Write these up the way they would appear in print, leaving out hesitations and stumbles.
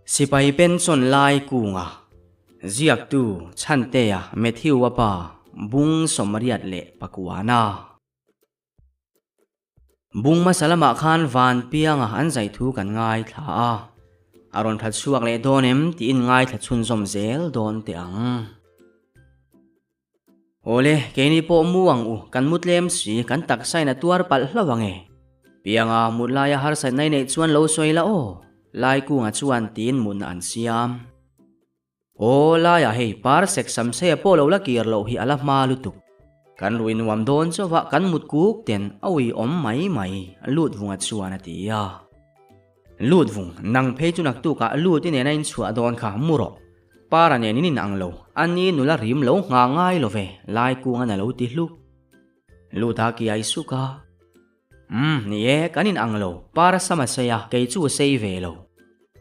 Sipai pension lai kunga ziaktu Chhantea Matthew-a pa bung sawmriat leh pakuana. Bung hmasa lamah khan van pianga an zai thu kan ngaithla a, a rawn that chhuak leh dawn em tiin ngaithla chhunzawm zel dawn teh ang. Awle, keini pawh mu ang u, kan mu tlem si, kan taksa in a tuar palh hlauh ang e. Pianga mut laia harsatna i neih chuan lo sawi la aw, Laikunga chuan tiin mutna an siam. Aw laiah hei par sek sam seia pawh lo la kir loh hi a la hma lutuk. Kan rui nuam dawn chauh a, kan mut kuk ten a ui awm mai mai, Lutvunga chuan a ti a. Lutvung, nang phei chu naktukah Lut i nena inchhuah dawn kha mu rawh. Para nen in inang lo, a ni nula rim lo nghah ngai lo ve, Laikunga'n a lo ti hluk. Luta kiai suk a. Umm, ni e, kan in ang lo, Para sam a sei a, kei chu a sei ve lo.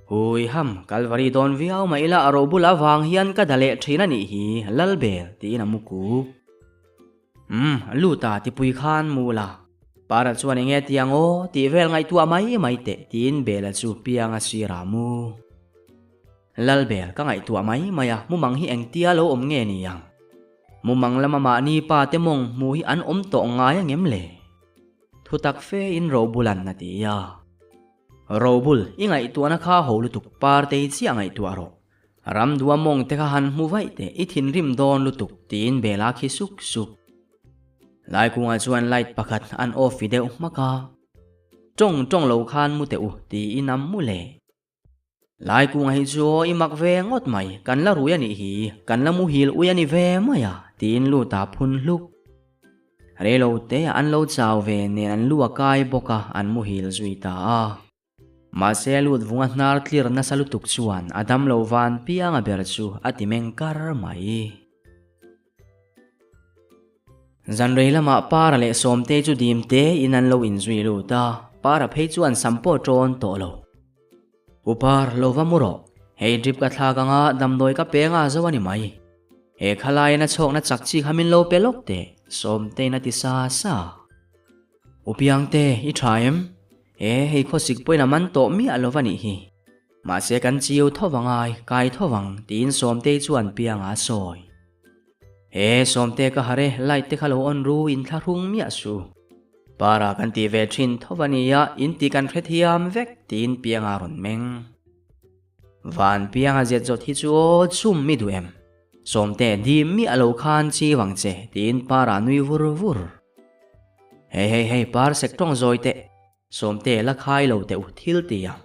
Hui ham, Kalvari dawn viau mah ila a robul avang hian ka da leh thin a nih hi, Lalbel, tiin a mu kuk. Umm, Luta tipui khan mu la. Para chuan enge ti ang aw, tih vel ngaihtuah mai mai teh, tiin Bela chu piang a sir a mu. Lalbel, ka ngaihtuah mai mai a, mumang hi engtia lo awm nge ni ang? Mumang lama mahni pa te mawng hmu hi an awm tawh ngai angem le? Thutak fe in Robul an a ti a. Robul, i ngaihtuahna kha ho lutuk Partei chiah ngaihtuah rawh. Ramdua mawng te kha han hmu vaih teh i thinrim dawn lutuk tiin Bela khi suk suk. Laikungah chuan light pakhat an off i deuh hmak a. Tawng tawng lo khan mu teh u tiin a mu leh. Laikunga hi chu aw i mak ve ngawt mai, kan la rui a nih hi, kan la muhil ui a ni ve mai a, tiin Luta phun hluk. Reilo te an lo chau ve nen an lu a kai bawk a, an muhil zui ta a. Mahse Lut vunga hnar tlir nasa lutuk chuan a damlo van pianga ber chu a ti meng kar mai. Zanrei lamah Para leh Sawmtei chu dim te in an lo inzui lut a, Para phei chuan sam pawh ṭawn tawh lo. U Par, lo va mu rawh. Hei drip ka thlak anga damdawi ka peng a zo a ni mai. He khalaiin a chhawkna chak chi kha min lo pe lawk teh, Sawmteiin a ti sa sa. U Piangte, i ṭha em? E, hei khawsik pawhin a man tawh miah lo va nih hi. Mahse kan chiu tho vang ai, kai tho vang, tiin Sawmtei chuan Pianga a sawi. He Sawmte ka har e, light te kha lo on ru in thlahrung miah su. Para kan ti ve thin tho va nia, in ti kan hrethiam vek, tiin Pianga rawn meng. Van Pianga zet zawt hi chu aw chum mi duh em? Sawmte dim miah lo khan chi vang che, tiin Para nui vur vur. Hei hei hei Par sek tawng zawi teh. Sawmte la khai lo teh u thil ti ang.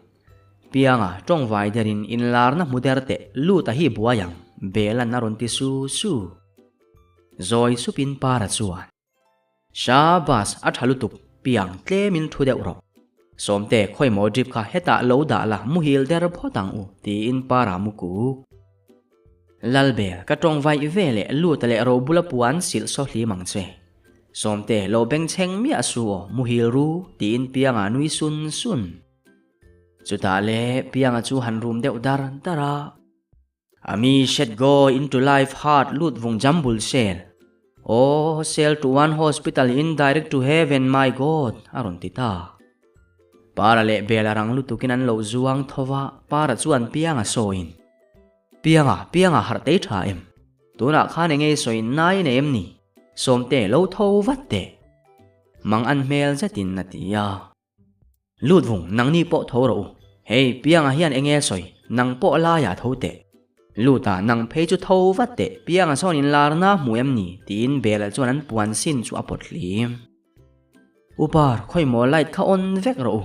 Pianga tawngvai derin inlarna hmu der teh lut a hi buai ang, Belan a rawn ti su su. Zawi supin Para chuan, Shabas, a tha lutuk, Piang tlemin thu deuh rawh. Sawmte khawimaw drip kha hetah lo dah la muhil der phawt ang u, tiin Para mu kuk. Lalbel, ka tawngvaih ve leh lut leh robula puan silh saw hlim ang che. Sawmte, lo bengchheng miah su aw, muhil ru, tiin Pianga nui sun sun. Chutah le Pianga chu han rum deuh dar dar a. Ami shed go into life heart lut vung jambul sel. Aw, sel to one hospital in direct to heaven my God, a rawn ti ta. Para leh Bela rang lutukin an lo zuang tho va, Para chuan Pianga sawiin. Pianga, Pianga harh tei tha em? Tunah khan enge i sawi nai nei em ni? Sawmte lo tho vat teh. Mang an hmel zetin a ti a. Lut vung, nangni pawh tho rawh u. Hei, Pianga hian enge sawi, nang pawh laiah tho teh. Luta, nang phei chu tho vat teh, Pianga sawn inlarna hmu em ni? tiin Bela chuan an puan sin chu a pawt hlim. Upar, khawimaw light kha on vek rawh u.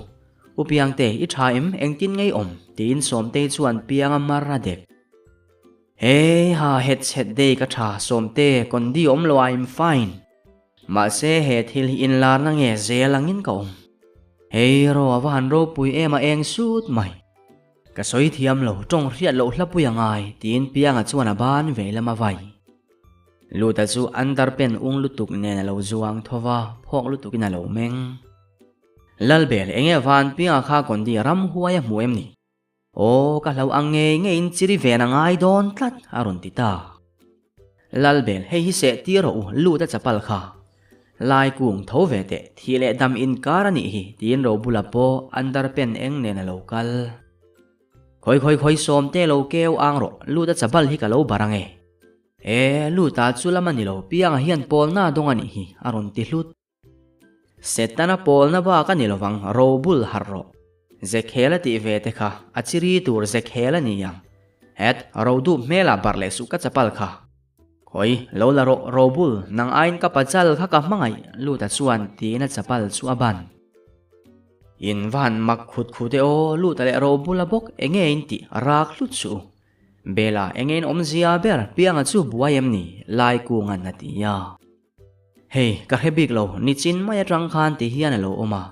U Piangte, i tha em? Engtin ngei awm? tiin Sawmtei chuan Pianga mar a dek. Hei ha, het chhet day ka tha, Sawmte, kondi awm lo I'm fine. Mahse he thil hi inlarna nge zel angin ka awm. Hei ro a va han ropui em a eng sut mai. Ka sawi thiam lo, tawng hriat loh hlapui a ngai, tiin Pianga chuan a ban ve lam a vai. Luta chu underpant ung lutuk nen a lo zuang tho va, phawk lutukin a lo meng. Lalbel, enge van Pianga kha Kondi ramhuai a hmu em ni? Aw, ka hlau ang ngei ngeiin chiri ven a ngai dawn tlat, a rawn ti ta. Lalbel, hei hi seh tir rawh u, Luta chapal kha. Lai kung tho ve teh, thih leh dam inkar a nih hi, tiin Robula pawh underpant eng nen a lo kal. Khawi khawi khawi Sawmte lo keu ang rawh, lut a chabal hi ka lo bar ang e. E, luta chu lam a ni lo, Pianga hian pawlna a dawng a nih hi, a rawn ti hlut. Setana pawlna bak a ni lovang, robul harh rawh. Zekhel a tih ve te kha, a chiri tur Zekhel a ni ang. Het, rodup hmelah barh leh suh ka chapal kha. Khawi, lo la rawh, robul, nang aiin ka pachal kha ka hmangaih, Luta chuan tiin a chapal chu a ban. In va han mak khut khut e aw, Luta leh robula bawk enge in tih rak hlut suh u. Bela, enge in awmzia ber, Pianga chu buai em ni? Laikunga'n a ti a. Hei, ka hre bik lo, nichin mai atang khan ti hian a lo awm a.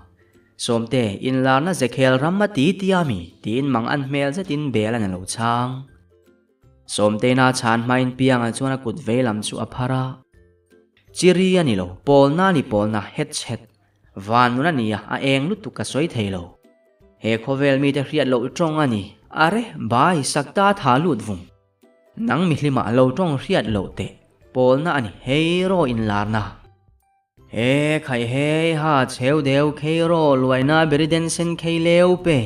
Sawmte, inlarna Zekhel ram a ti tia mi? tiin mang an hmel zetin Bela'n a lo chhang. Sawmteina chhan hmain Pianga chuan a kut vei lam chu a phar a. Chiri a ni lo, pawlna a ni pawlna, het chhet. Van nun a nia, a eng lutuk ka sawi thei lo. He khawvel mite hriat loh tawng a ni, are, bai, sakta tha lut vung. Nang mihlimah lo tawng hriat loh teh pawlna a ni hei raw inlarna. He khai hei ha chheu deu khei raw luaina beriden sen khei leu pe.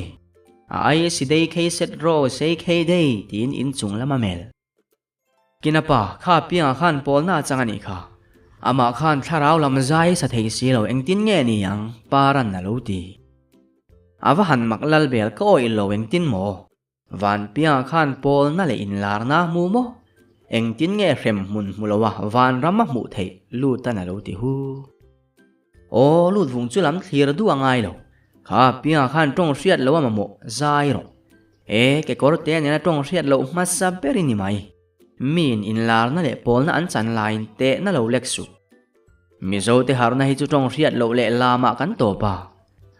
A ai si dei khei set raw sei khei dei tiin inchung lam a melh. Kinapa kha piangah khan pawlna a chang a nih kha. Amah khan thlarau lam zai sa thei si lo engtin nge ni ang Paran a lo ti. A va han mak lal bel ka awih lo engtin maw? Vanpianga khan pawlna leh inlarna a hmu maw? Engtin nge hrem hmun hmu loa vanram a hmuh theih Lutan a lo ti hu. Aw, lut vung chu lam thlir duh a ngai lo. Kha Pianga khan tawng hriat loh a mamawh zai rawh. E, kekawr te nena tawng hriat loh hmasa ber i ni mai. Miin inlarna leh pawlna an chan laiin tehna lo lek suh. Mizote harhna hi chu tawng hriat loh leh lamah kan tawp a,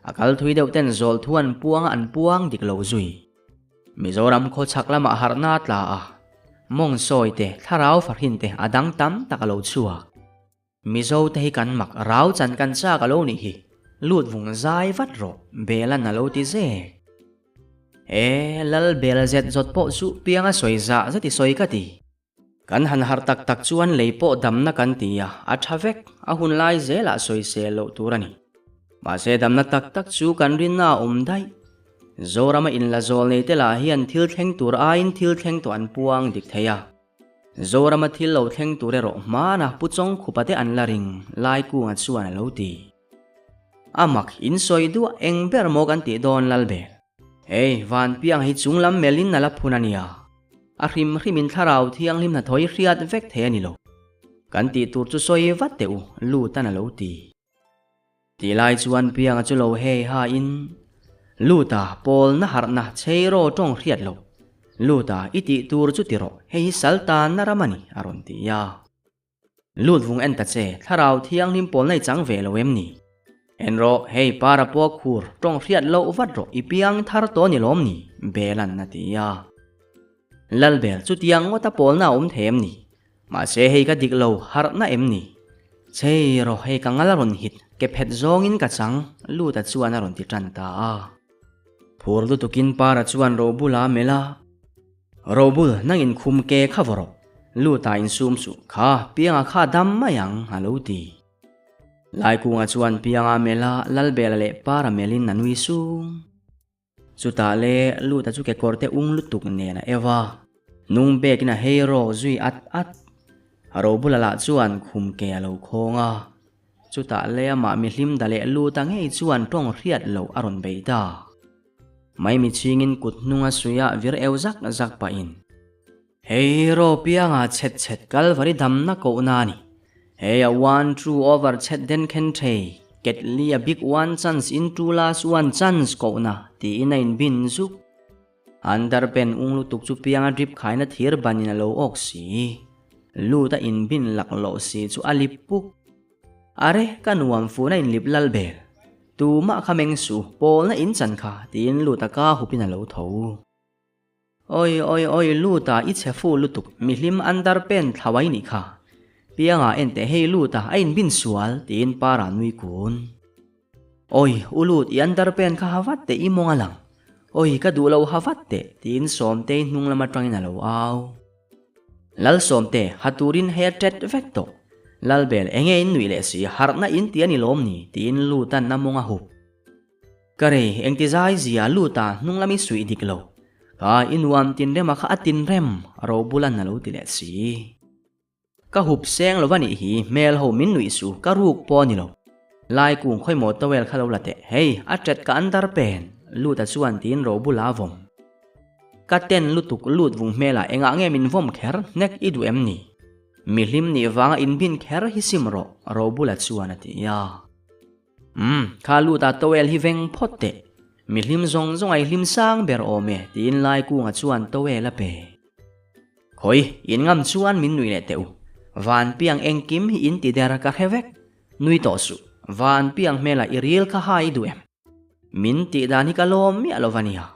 a kal thui deuh ten zawl thu an puang a an puang dik lo zui. Mizoram khaw chhak lamah harhna a tla a, mawng sawi te, thlarau fahrin te a dang tam tak a lo chhuak. Mizote hi kan mak rau chan kan chak a lo nih hi, lut vung zai vat rawh, Belan a lo ti zek. E, Lal Bel zet zawt pawh chu pianga sawi zah zet i sawi ka ti. Kan han harh tak tak chuan lei pawh damna kan ti a, a tha vek, a hun lai zelah sawisel loh tur a ni. Mahse damna tak tak chu kan rinna a awm daih. Zorama inla zawl nei te lah hian thil thleng tur aiin thil thleng tawh an puang dik thei a. Zorama thil lo thleng tur erawh hmana Pu Chawngkhupa te an la ring, Laikunga chuan a lo ti. A mak, in sawi duah eng ber maw kan tih dawn Lalbel? Hei, Vanpiang hi chunglam melhin a la phun a nia. A hrim hrimin thlarau thianghlim hnathawih hriat vek thei a ni lo. Kan tih tur chu sawi vat teh u, Lutan a lo ti. Tih lai chuan Pianga chu lo hei ha in, Luta, pawlna harhna chheiraw tawng hriat loh. Luta, i tih tur chu ti rawh, hei hi sal tanna ram a ni, a rawn ti a. Lut vung en ta che, thlarau thianghlim pawl nei chang ve lo em ni? En rawh, hei para pawh khur, tawng hriat loh vat rawh, i piang thar tawh ni lawm ni? Belan a ti a. Lalbel, chutiang ngawta pawlna a awm thei em ni? Mahse hei ka dik lo, harhna em ni? Chei rawh, hei ka ngal a rawn hit, ke phet zawngin ka chang, Luta chuan a rawn ti tan ta a. Phur lutukin para chuan Robula a melh a. Robul, nang in khum ke kha vaw rawh. Luta in sum suh, kha Pianga kha dam mai ang, a lo ti. Laikunga chuan Pianga melh a, Lalbela leh Para melhin a nui sung. Chutah le Luta chu kekawr te ung lutuk nen a eu a, nung bekin a hei rawk zui at at. Robula lah chuan khum ke a lo khawng a, chutah le amah mihlim da leh Luta ngei chuan tawng hriat loh a rawn bei ta. Maimi chhingin kut hnunga suiah vir eu zak zak pahin, Hei Ropianga chhet chhet Kalvari damna kohna a ni. Hei a one true over chhet den khen thei, ket li a big one chance in two last one chance kohna tiin a inbin zuk. An darpen ung lutuk chu pianga drip khaina thir banin a lo awk si. Lut a inbin laklawh si chu a lip puk. Are, ka nuam funa inlip lal bel. Tumah kha meng suh, pawlna in chan kha, tiin Luta ka hupin a lo tho. Oi, oi, oi, Luta, i chhe fu lutuk, mihlim under pen thlauai nih kha. Pianga en teh hei Luta, a inbin sual, tiin Para nui kun. Oi, u Lut, i under pen kha ha vat teh i mawng a lang. Oi, ka duh lo ha vat teh, tiin Sawmtei hnung lam atangin a lo au. Lalsawmte, ha turin hei a tet vek tawh. Lalbel, enge in nuih leh si, harhna in ti a ni lawm ni? tiin Lutan a mawng a hup. Ka rei, engti zai zia Luta hnung lam i suih dik lo. Kha i nuam tinrema kha a tinrem, Robulan a lo ti leh si. Ka hup seng lo va nih hi, hmel ho min nuih su, ka ruk pawh a ni lo. Lai kung khawimaw towel kha lo la teh, hei a tet ka under pen, Luta chuan tiin Robula a vawm. Ka ten lutuk lut vung hmelah engah nge min vawm kher, hnek i duh em ni? Mi hlim nih vanga inbin kher hi sim rawh, Robula chuan a ti a. Umm, kha Luta towel hi veng phawt teh, mi hlim zawng zawng a i hlim sang ber awm e, tiin Laikunga chuan towel a pe. Khawi, in ngam chuan min nui leh teh u. Van piang engkim hi in ti der ka hre vek. Nui tawh suh, van piang hmelah i ril kha hai duh em? Min tih dan hi ka lawm miah lo va nia.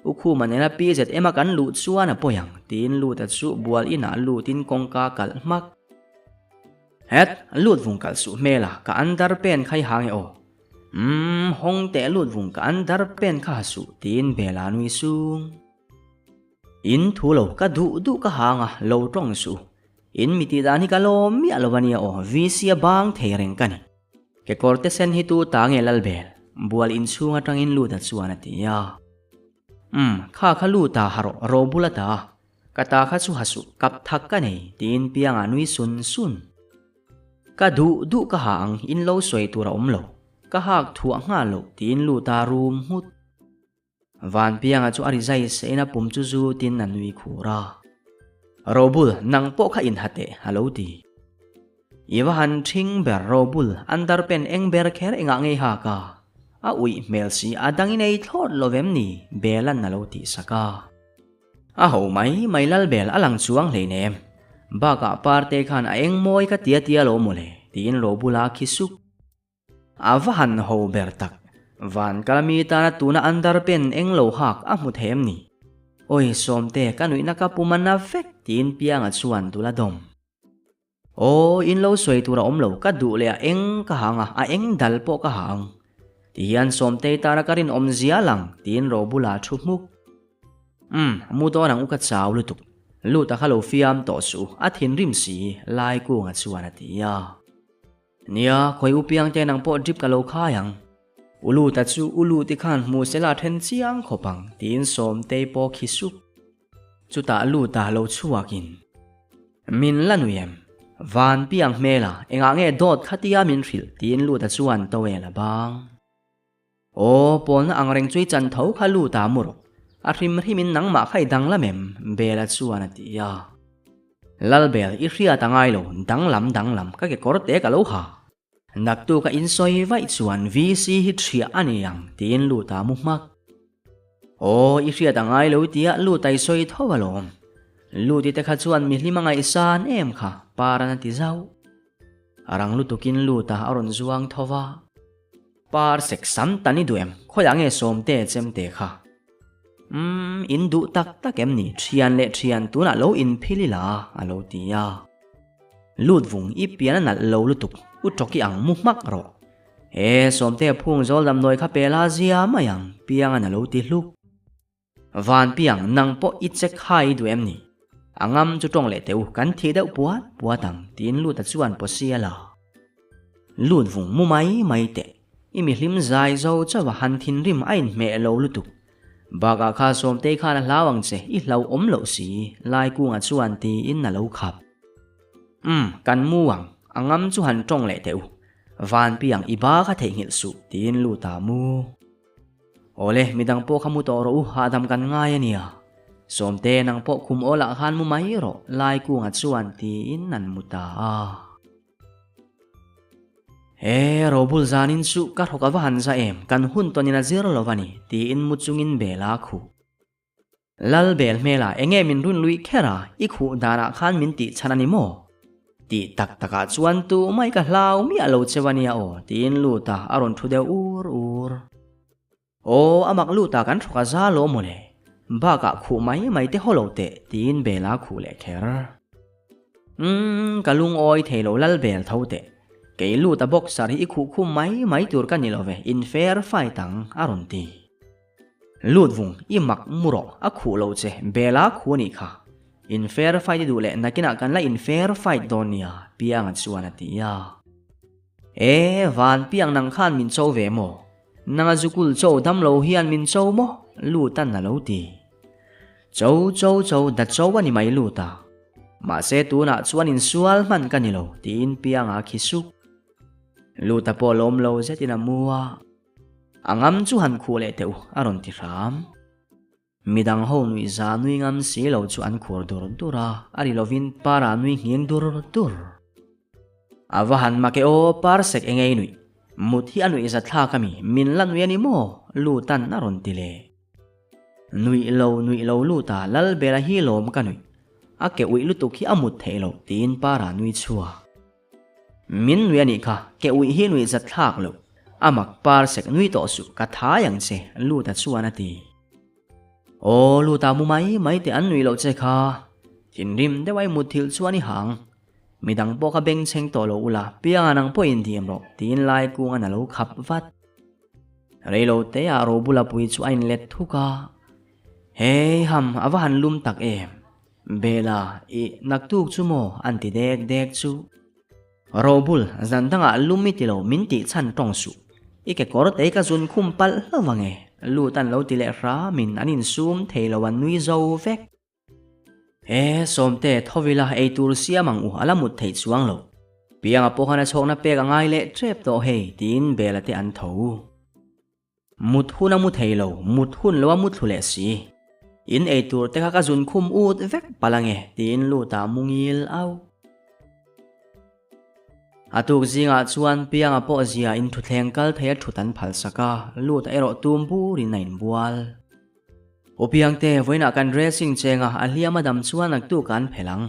U Khuma nena PZM a kan luh chuan a pawi ang, tiin Luta chu bual inah lutin kawngka kalh hmak. Het, lut vung kalh suh hmela, ka under pen kha i ha nge aw. Umm, hawng teh lut vung ka under pen kha ha suh, tiin Bela nui sung. In thu lo, ka duh duh ka hang a, lo tawng suh. In mi tih dan hi ka lawm miah lo a nia aw, VC a bang thei reng ka ni. Kekawr te sen hi tu ta nge Lalbel? Bual inchhung atangin Luta chuan a ti a. Umm, kha kha Luta ha rawh, ro bul a ta. Ka ta kha chu ha suh, kap thak ka nei, tiin Pianga nui sun sun. Ka duh duh ka ha ang, in lo sawi tur a awm lo. Ka hak thuah nghal loh, tiin Luta rum nghut. Vanpianga chu a ri zai sein a pum chu zutin a nui khur a. Robul, nang pawh kha inha teh, a lo ti. I va han ṭhing ber Robul, underpant eng ber kher engah ngei hak a? A uih hmel si, a dang i nei thlawt lo vem ni? Belan a lo tih sak a. A ho mai mai Lalbel a lang chuang hleinem. Bakah Parte khan a eng mawi ka tia tia lo mawle, tiin Robula khi sup. A va han ho ber tak. Van kal mi tana tuna under pen eng lo hak a hmu thei em ni? Awi Sawmte ka nuihna ka pum a na vek tiin Pianga chuan dul a dawm. Aw in lo sawi tur a awm lo ka duh leh a eng ka hang a, a eng dal pawh ka ha ang. Tihian Sawmtei tana ka rinawm zia lang tiin Robula thu hmuk. Umm, mu dawn ang u ka chau lutuk. Lut a kha lo fiam tawh suh u, a thinrim si Laikunga chuan a ti a. Nia, khawi u piang te nang pawh drip ka lo khai ang. U Luta chu U Luti khan hmu sela then chiang khawp ang, tiin Sawmtei pawh khi sup. Chutah Luta lo chhuakin, Min la nui em? Van piang hmela, engah nge dawt khatia min hrilh? tiin Luta chuan towel a bang. Aw, pawlna ang reng chu i chan tho kha Luta mu rawh. A hrim hrimin nangmah kha i danglam em? Bela chuan a ti a. Lalbel, i hriat a ngai lo, danglam danglam, ka kekawr te ka lo ha. Naktuk a insawi vaih chuan VC hi ṭhiah a ni ang, tiin Luta mu hmak. Aw, i hriat a ngai lo tia Luta i sawi tho alawm. Luti te kha chuan mi hlim a ngaihsan em kha, Paran a ti zauh. A rang lutukin Luta a rawn zuang tho va. Par sek sam tan i duh em? Khawiah nge Sawmte chemte kha? Umm, in duh tak tak em ni? Thian leh thian tunah lo inphil ila, a lo ti a. Lut vung i pian a nalh lo lutuk, u tawki ang mu hmak rawh. He Sawmte phung zawl damdawi kha pe la zia mai ang, Piangan a lo ti hluk. Vanpiang, nang pawh i check hai i duh em ni? A ngam chu tawng leh teh u, kan thih deuh puat puat ang, tiin Luta chuan pawsi a la. Lut vung mu mai mai teh, i mi hlim zai zo chauh a han thinrim a inhmeh lo lutuk. Bakah kha Sawmtei khan a hlau ang che, i hlauhawm loh si, Laikunga chuan tiin a lo khap. Umm, kan mu ang, a ngam chu han tawng leh teh u. Vanpiang, i ba kha theihnghilh suh, tiin Luta mu. Awle, midang pawh kha mu tawh rawh u, hahdam kan ngai a nia. Sawmte, nang pawh khum awlah khan mu mai rawh, Laikunga chuan tiin an mu ta a. He, Robul zanin chu ka hrawk a va han za em, kan hun tawnin a zir lo va ni, tiin mu chungin bel a khuh. Lal bel hmelah enge min run luih kher a, i khuh danah khan min tih chhan a ni maw? Tih tak takah chuan tu mai ka hlau miah lo cheu a nia aw, tiin Luta a rawn thu deuh ur ur. Aw, a mak Luta kan hrawk a za lo mawle, bakah khuh mai mai te haw lo teh, tiin bel a khuh leh kher. Umm, ka lungawi thei lo lal bel tho teh. Kei Luta boxer hi i khuh khum mai mai tur ka ni lo ve, in fair fight ang, a rawn ti. Lut vung, i mak mu rawh, a khuh lo che, Bela khu a nih kha. In fair fight i duh leh nakinah kan la in fair fight dawn nia, Pianga chuan a ti a. E, Van Piang nang khan min cho ve maw? Nanga zukul cho dam lo hian min cho maw? Lutan a lo ti. Cho cho cho da cho a ni mai lut a. Mahse tunah chuan insual hman ka ni lo tiin Pianga khi suk. Luta pawh lawm lo zetin a mu a. A ngam chu han khuh leh teh u a rawn ti hram. Midang ho nuih za nui ngam si lo chu an khur dur dur a, a ri lovin Para nui nghing dur dur. A va han mak e aw, par sek eng ei nuih. Mut hi a nuih za thlak a mi, min la nui a ni maw? Lutan a rawn ti leh. Nuih lo, nuih lo lut a, Lalbela hi lawm ka nuih. A ke uih lutuk hi a mut theih loh, tiin Para nui chhuak. Min nui a nih kha, ke uih hi nuih zat thlak loh. A mak par sek nui tawh suh, ka thai ang che, Luta chuan a ti. Aw, Luta mu mai mai teh an nuih loh che kha. Thinrim deuh a i mutthilh chuan i hang. Midang pawh kha bengchheng tawh lo ula, Pianga nang pawh indim rawh, tiin Laikunga'n a lo khap vat. Reilo teah Robula pui chu a inlet thuk a. Hei ham, a va han lum tak em? Bela, I naktuk chu maw? An ti dek dek chu. Robul, zan dangah lum i ti lo, min tih chhan tawng suh. I kekawr te ka zun khum palh hlauh ang e. Lut an lo ti leh hramin an insum thei lo an nui zo vek. E, Sawmte, thawvila eitur siam ang u, a la mut theih chuang lo. Pianga pawh khan a chhawkna pek a ngai leh tep tawh hei, tiin Bela te an tho. Mut hun a mu thei lo, mut hun lo a mu thlu leh si. In ei tur te kha ka zun khum ut vek palh ange, tiin lut ah mu ngil au. A tuk zingah chuan Pianga pawh zia in thutthleng kal thei a thut an phal sak a, lut ah erawh tum burin a inbual. U Piangte, vawiinah kan dressing cheng a, a hliam a dam chuan naktuk ah an phelh ang.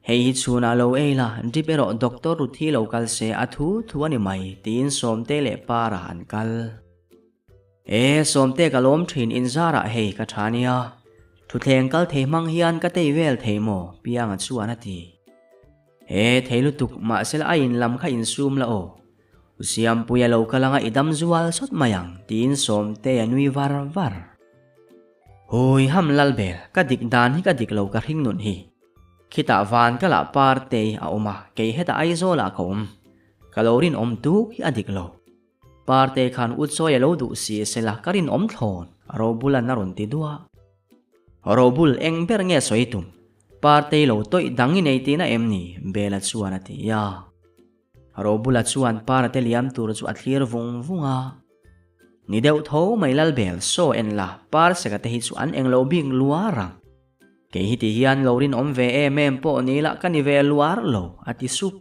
Hei hi chhunah lo ei la, drip erawh doctor Ruthi lo kal se a thu thu a ni mai, tiin Sawmte leh Para an kal. E, Sawmte ka lawm thin inzarah hei ka tha nia, thuthleng kal thei hmang hian ka tei vel thei maw? Pianga chuan a ti. E, thei lutuk, mahsela a in lam kha insum la aw. U Siampuia lo kal anga i dam zual sawt mai ang, tiin Sawmte a nui var var. Hui ham Lalbel, ka dik dan hi ka dik lo ka hring nun hi. Khitah van ka lah Partei a awm a, kei hetah Aizawl ah ka awm. Ka lo rinawm tuk hi a dik lo. Partei khan u chawi a lo duh si sela ka rinawm thlawn, Robulan a rawn ti duah. Robul, eng ber nge sawi tum? Partei lo tawih dang i nei tihna em ni? Bela chuan a ti a. Robula chuan Parte liam tur chu a thlir vung vung a. Ni deuh tho mai Lalbel, saw en la, Parseka te hi chu an englo bik luar ang. Kei hi ti hian lo rinawm ve em em pawh ni lah ka ni ve luar lo, a ti sup.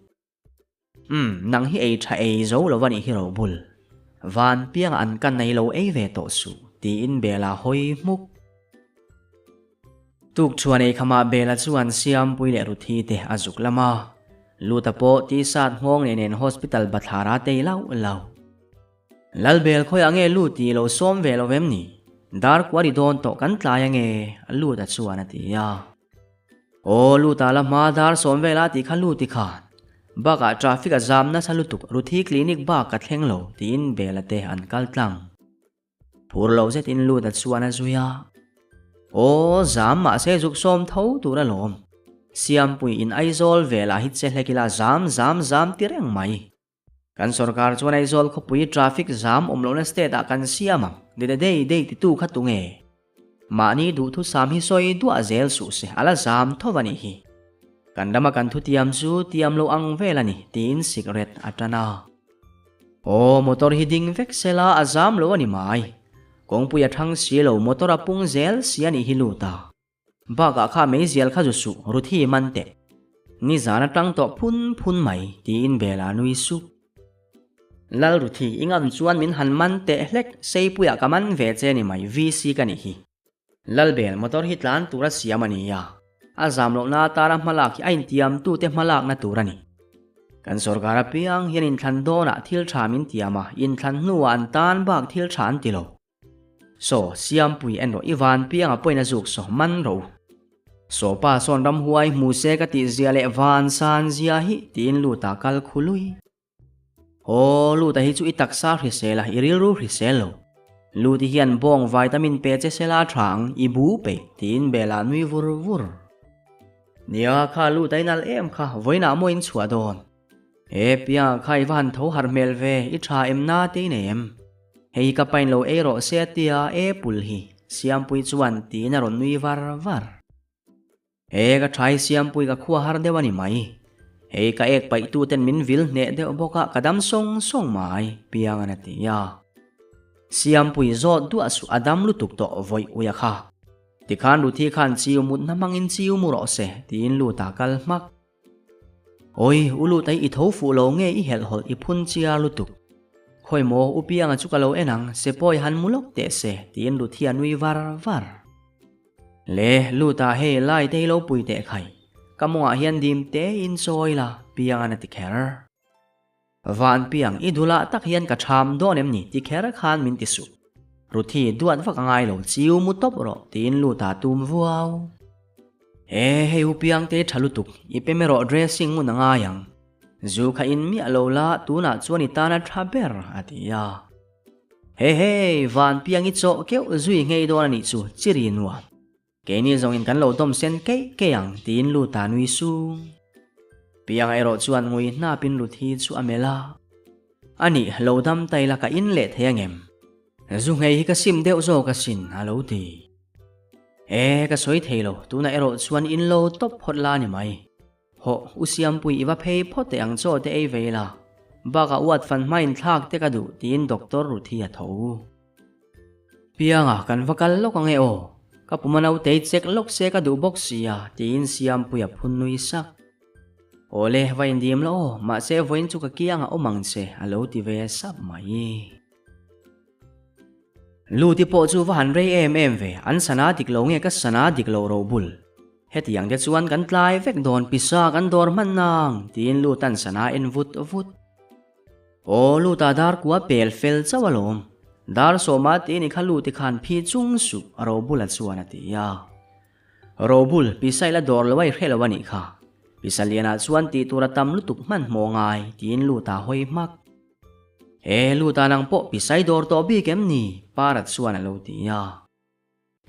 Umm, nang hi ei tha ei zo lo a nih hi Robul. Van piangah an ka nei lo ei ve tawh suh, tiin Bela hawi hmuk. Tuk chuan ei khamah Bela chuan Siampui leh Ruthi te a zuk lam a. Luta pawh tisat nghawng nei nen hospital bathlara tei lauh lauh. Lalbel khawiah nge lut tih lo sawm ve lo vem ni? Dar kua ri dawn tawh kan tlai ange, Luta chuan a ti a. Aw, Luta la hma dar sawm vel a tih kha Luti khan. Bakah traffic a zam nasa lutuk, Ruthi clinic bak ka thleng lo, tiin Bela te an kal tlang. Phur lo zetin Luta chuan a zui a. Aw, zam mahse zuk sawm tho tur alawm. Siampui in Aizawl velah hi che hlek ila zam zam zam ti reng mai. Kan sorkar chuan Aizawl khawpui traffic zam awm lohna state ah kan siam ang, de dei dei titu kha tunge? Mahni duhthusam hi sawi duah zel suh se, a la zam tho a nih hi. Kan rama kan thutiam chu tiam lo ang vel a ni, tiin sikret a tan a. Aw, motor hi ding vek sela a zam lo a ni mai. Kawngpui a thang si lo, motor a pung zel si a nih hi lut a. Bakah kha meizial kha zu suh, Ruthi man teh. Nizan atang tawh phun phun mai, tiin Bela nui sup. Lal Ruthi, i ngam chuan min han man teh hlek, Seipuiah ka man ve che ni mai, VC ka nih hi. Lalbel, motor hi tlan tura siam a ni a, a zam lohna atana hmalak hi a intiamtute hmalakna tur a ni. Kan sorkar apiang hian inthlan dawnah thil tha min tiam a, inthlan hnuah an tan bak thil tha an ti lo. Saw, Siampui en rawh i van pianga pawhin a zuk saw man rawh u. Saw pa sawn ramhuai hmu se ka tih zia leh van san zia hi tiin Luta kal khu lui. Aw, Luta hi chu i taksa hrisel a, i rilru hrisel lo. Luti hian bawng vitamin pe che sela tha ang, i bu peih tiin Bela nui vur vur. Nia, kha Luta i nalh em kha, vawiinah maw in chhuah dawn? He piangah kha i va han tho harh hmel ve, i tha em na te i nei em? Hei hi ka pain lo ei rawh se a tia, e pul hi. Siampuii chuan tiin a rawn nui var var. He ka thai Siampui ka khua har deuh a ni mai. Hei ka ek paih tu ten min vil hneh deuh bawk a ka dam sawng sawng mai, Piangan a ti a. Siampui zawt duah suh a dam lutuk tawh vawi uia kha. Tikhan Ruthi khan chiu mutna hmangin chiu mu rawh se tiin Luta kal hmak. Awi, u Lut ai i tho fuh lo nge i helh hawlh i phun chiar lutuk. Khawi maw, u Pianga chu ka lo en ang, se pawi han mu lawk teh se, tiin Ruthi a nui var var. Le, Luta hei lai te hi lo pui teh khai, ka mawngah hian dim te in chawi la, Pianga'n a ti kher. Van Piang, i dulah tak hian ka ṭham dawn em ni ti kher khan min ti suh. Ruthi, duat vak a ngai lo, chiu mu tawp rawh, tiin Luta tum vuau. E, hei u Piang te ṭha lutuk, i pem erawh dressing ngun a ngai ang. Zu kha in miah lo la, tunah chuan i tan a ṭha ber, a ti a. He he, Van Piang i chawh keuh zui ngei dawn a nih chu, chiri nuam. Keini zawngin kan lo dawm sen keih keih ang tiin Luta nui sung. Pianga erawh chuan ngui hnapin Ruthi chu a melh a. Anih, lo dam ta ila ka in leh thei angem? Zu nghei hi ka sim deuh zawk asin, a lo ti. E, ka sawi thei lo, tunah erawh chuan in lo tawp phawt la ni mai. Hawh, u Siampui i va phei phawt teh ang chaw te ei ve ila, bakah uat fan hmain thlak te ka duh tiin Doctor Ruthi a tho. Pianga, kan va kal lawk ange aw, ka puma nautei check lawk se ka duh bawk sia tiin Siampuia phun nui sak. Awle, va indim la aw, mahse vawiin chu ka kiangah awm ang che a lo ti ve sap mai. Luti pawh chu va han rei em em ve, an sana dik lo nge ka sana dik lo robul. Hetiang te chuan kan tlai vek dawn pisa kan dawr hman nang tiin Lutan sana en vut vut. Aw Luta dar kua pel fel chauh alawm, dar sawma tih ni kha Luti khan phi chung suh Robula chuan a ti a. Robul, pisa ila dawr lo a i hre lo a nih kha. Pisa lianah chuan tih tur a tam lutuk hmanhmawh ngai tiin Luta hawi hmak. He Luta nang pawh pisai dawr tawh bik em ni? Parat chuan a lo ti a.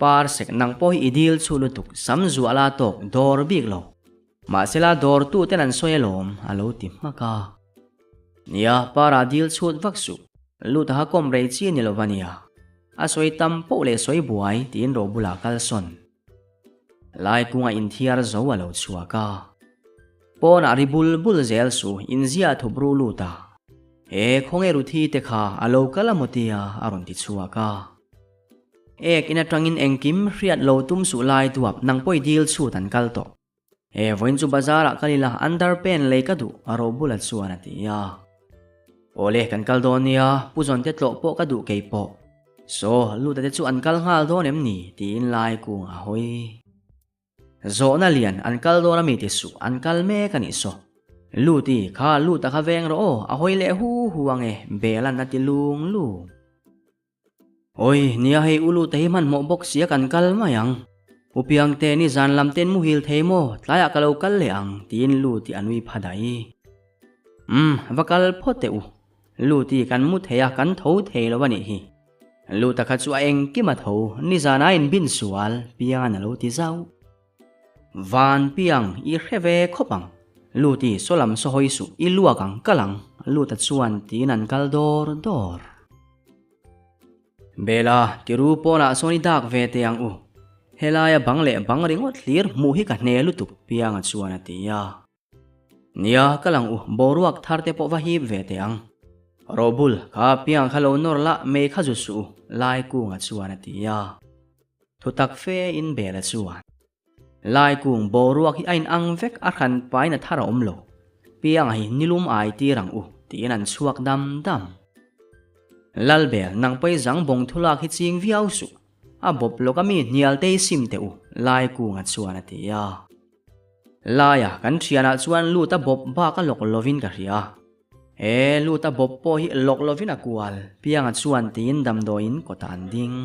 Par sek nang pawh hi i dil chhuh lutuk sam zuah la tawk dawr bik lo. Mahsela dawr tu ten an sawi alawm a lo ti hmak a. Nia, Para dil chhut vak suh. Luta kha kawm rei chi ni lo va nia. A sawi tam poh leh sawi buai tiin ro bulah kal sawn. Lai kungah inthiar zo a lo chhuak a. Pawnah ri bul bul zel su inzia thup ru lut a. He khawnge Ruthi te kha a lo kal a maw tia a rawn ti chhuak a. Ek in atangin engkim hriat lo tum suh lai duap nang pawh i dil chhut an kal tawh. He vawiin chu bazar ah kal ila under pen lei ka duh a robula chuan a ti a. Awle kan kal dawn nia Pu Zawn te tlawh pawh ka duh kei pawh. Saw Luta te chu an kal nghal dawn em ni tiin lai kung a hawi. Zawhna lian an kal dawn a mi ti suh, an kal mek a nih saw. Luti, kha lut a kha veng rawh aw, a hawi leh hu hu ang e, Bela'n a ti lung lung. Awi, nia hei u Luta hi hmanhmawh bawk sia kan kal mai ang. U Piangte nizan lam ten muhil thei maw, tlaiah ka lo kal leh ang, tiin Luti a nui pha daih. Umm, va kal phawt teh u. Luti kan mu thei a, kan tho thei lo a nih hi. Luta kha chu a engkim a tho, nizan a inbin sual, Pianga'n a lo ti zauh. Van Piang, i hre ve khawp ang. Luti, saw lam saw hawi suh, i luak ang, kal ang, Luta chuan tiin an kal dawr dawr. Bela, tiru pawnah sawn i dak ve teh ang u. Helaia bang leh bang ringawt hlir hmuh hi ka hne lutuk, Pianga chuan a ti a. Nia, ka lang u, boruak thar te pawh va hip ve teh ang. Robul, kha piang kha lo nawr la, mei kha zu suh u, Laikunga chuan a ti a. Thutak fe in Bela chuan, Laikung, boruak hi a in ang vek, a hran pain a thar a awm lo. Pianga hi nilum ai tir ang u, tiin an chhuak dam dam. Lalbel, nang pawi zang bawng thulak hi ching viau suh. A bawp lawk a mi hnial te hi sim teh u, Laikunga chuan a ti a. Laia kan thianah chuan lut a bawp bak a lawk lovin ka hria. He lut a bawp pawh hi lawk lovin a kual, Pianga chuan tiin damdawiin kawtah an ding.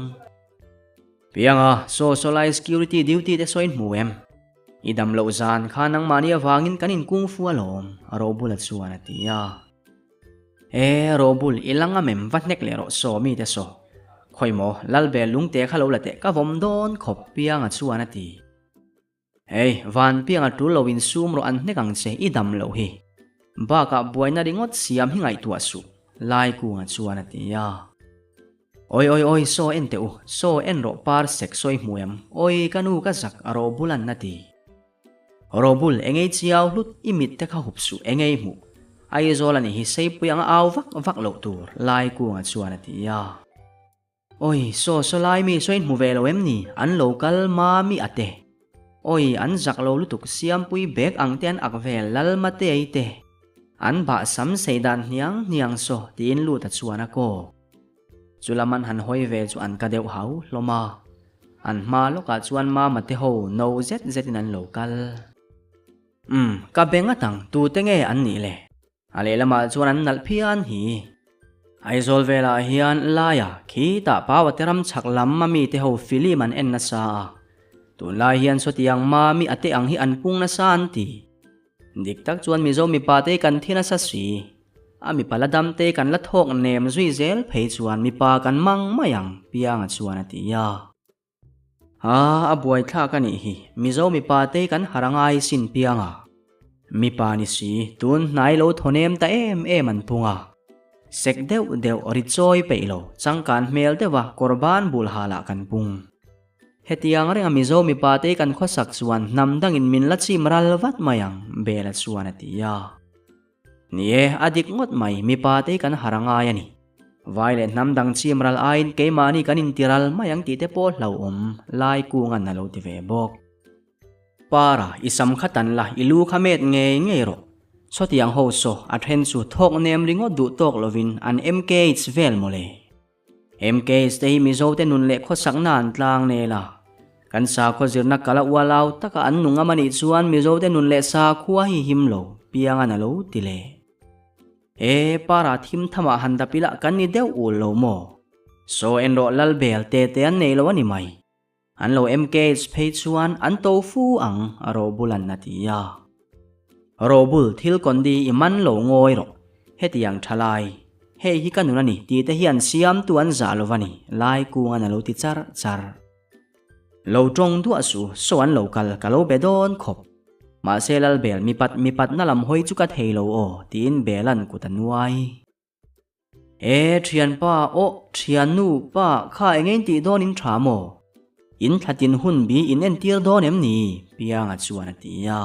Pianga, saw saw lai security duty te saw in hmu em? I dam loh zan kha nangmahni avangin kan inkung fu alawm, Robula chuan a ti a. E, Robul, i la ngam em va hnek leh rawh saw mi te saw. Khawi maw, Lalbel lungte kha lo la teh ka vawm dawn khawp, Pianga chuan a ti. Hei, van pianga tul lo in sum rawh an hnek ang che, i dam loh hi. Bakah buaina ringawt siam hi ngaihtuah suh, Laikunga chuan a ti a. Oi oi oi saw en teh u, saw en rawh par sek sawi hmu em, oi ka nu ka zak a Robul an a ti. Robul engei chiau hlut i mit te kha hup suh engei hmuh. Aizawl a nih hi seipui anga au vak vak loh tur Laikunga chuan a ti a. Oi saw saw lai mi saw in hmu ve lo em ni, an lo kal mami a te. Oi an zak lo lutuk Siampui bag ang te an ak vel Lalmatei te. An bah sam sei dan hniang hniang saw tiin lut a chuan a kawk. Chu lam an han hawi ve chu an ka deuh hau hlawm a, an hma lawkah chuan Mama te ho no zet zetin an lo kal. Umm, ka be ngat ang, tute nge an nih le? A lehlamah chuan an nalh phian hi. Aizawl velah hian laia khitah Paua te ram chhak lam a mite ho film an en nasa a, tunlai hian sawtiang Mami a te ang hi an pung nasa an ti. Dik tak chuan Mizo mipa te kan thi nasa si. A mipa la dam te kan la thawk nem zui zel phei chuan mipa kan mang mai ang, Pianga chuan a ti a. Aa, a buai thlak a nih hi, Mizo mipa te kan har a ngai sin Pianga. Mipa ni si, tun hnai lo thaw nem ta em em an pung a. Sek deuh deuh ri chawi peih lo, changkan hmel deuh a kawr ban bul hal ah kan pung. Hetiang renga Mizo mipa te kan khawsak chuan hnam dangin min la chim ral vat mai ang, Bela chuan a ti a. Ni e, a dik ngawt mai, mipa te kan har a ngai a ni. Vai leh hnam dang chim ral aiin keimahni kan inti ral mai ang tih te pawh hlauhawm lai kungan a lo ti ve bawk. Para, i sam kha tan la, i lu kha met ngei ngei rawh. Sawtiang ho saw, a then chu thawk nem ringawt duh tawk lovin an MKH vel mawle. MKs te hi Mizo te nun leh khawsakna an tlang nel a. Kan sakhaw zirna kala ualau taka an nung am anih chuan Mizo te nun leh sakhua hi him lo, piangan a lo ti le. E, para thim thamah han dap ila kan ni deuh ul lo maw? Saw en rawh lal bel te te an nei lo a ni mai. An lo MKs phei chuan an to fu ang a Robulan a ti a. Robul thil kondi i man lo ngawi rawh, hetiang tha lai, hei hi ka nun a ni tih te hian siamtu an zah lo va ni, lai kungan a lo ti char char. Lo tawng duah suh, saw an lo kal ka lo be dawn khawp. Mahse Lalbel mipat mipatna lam hawi chu ka thei lo aw tiin Belan kut a nuai. E thianpa aw thiannu pa kha eng in tih dawn in tha maw? In thlatin hun bi in entir dawn em ni? Pianga chuan a ti a.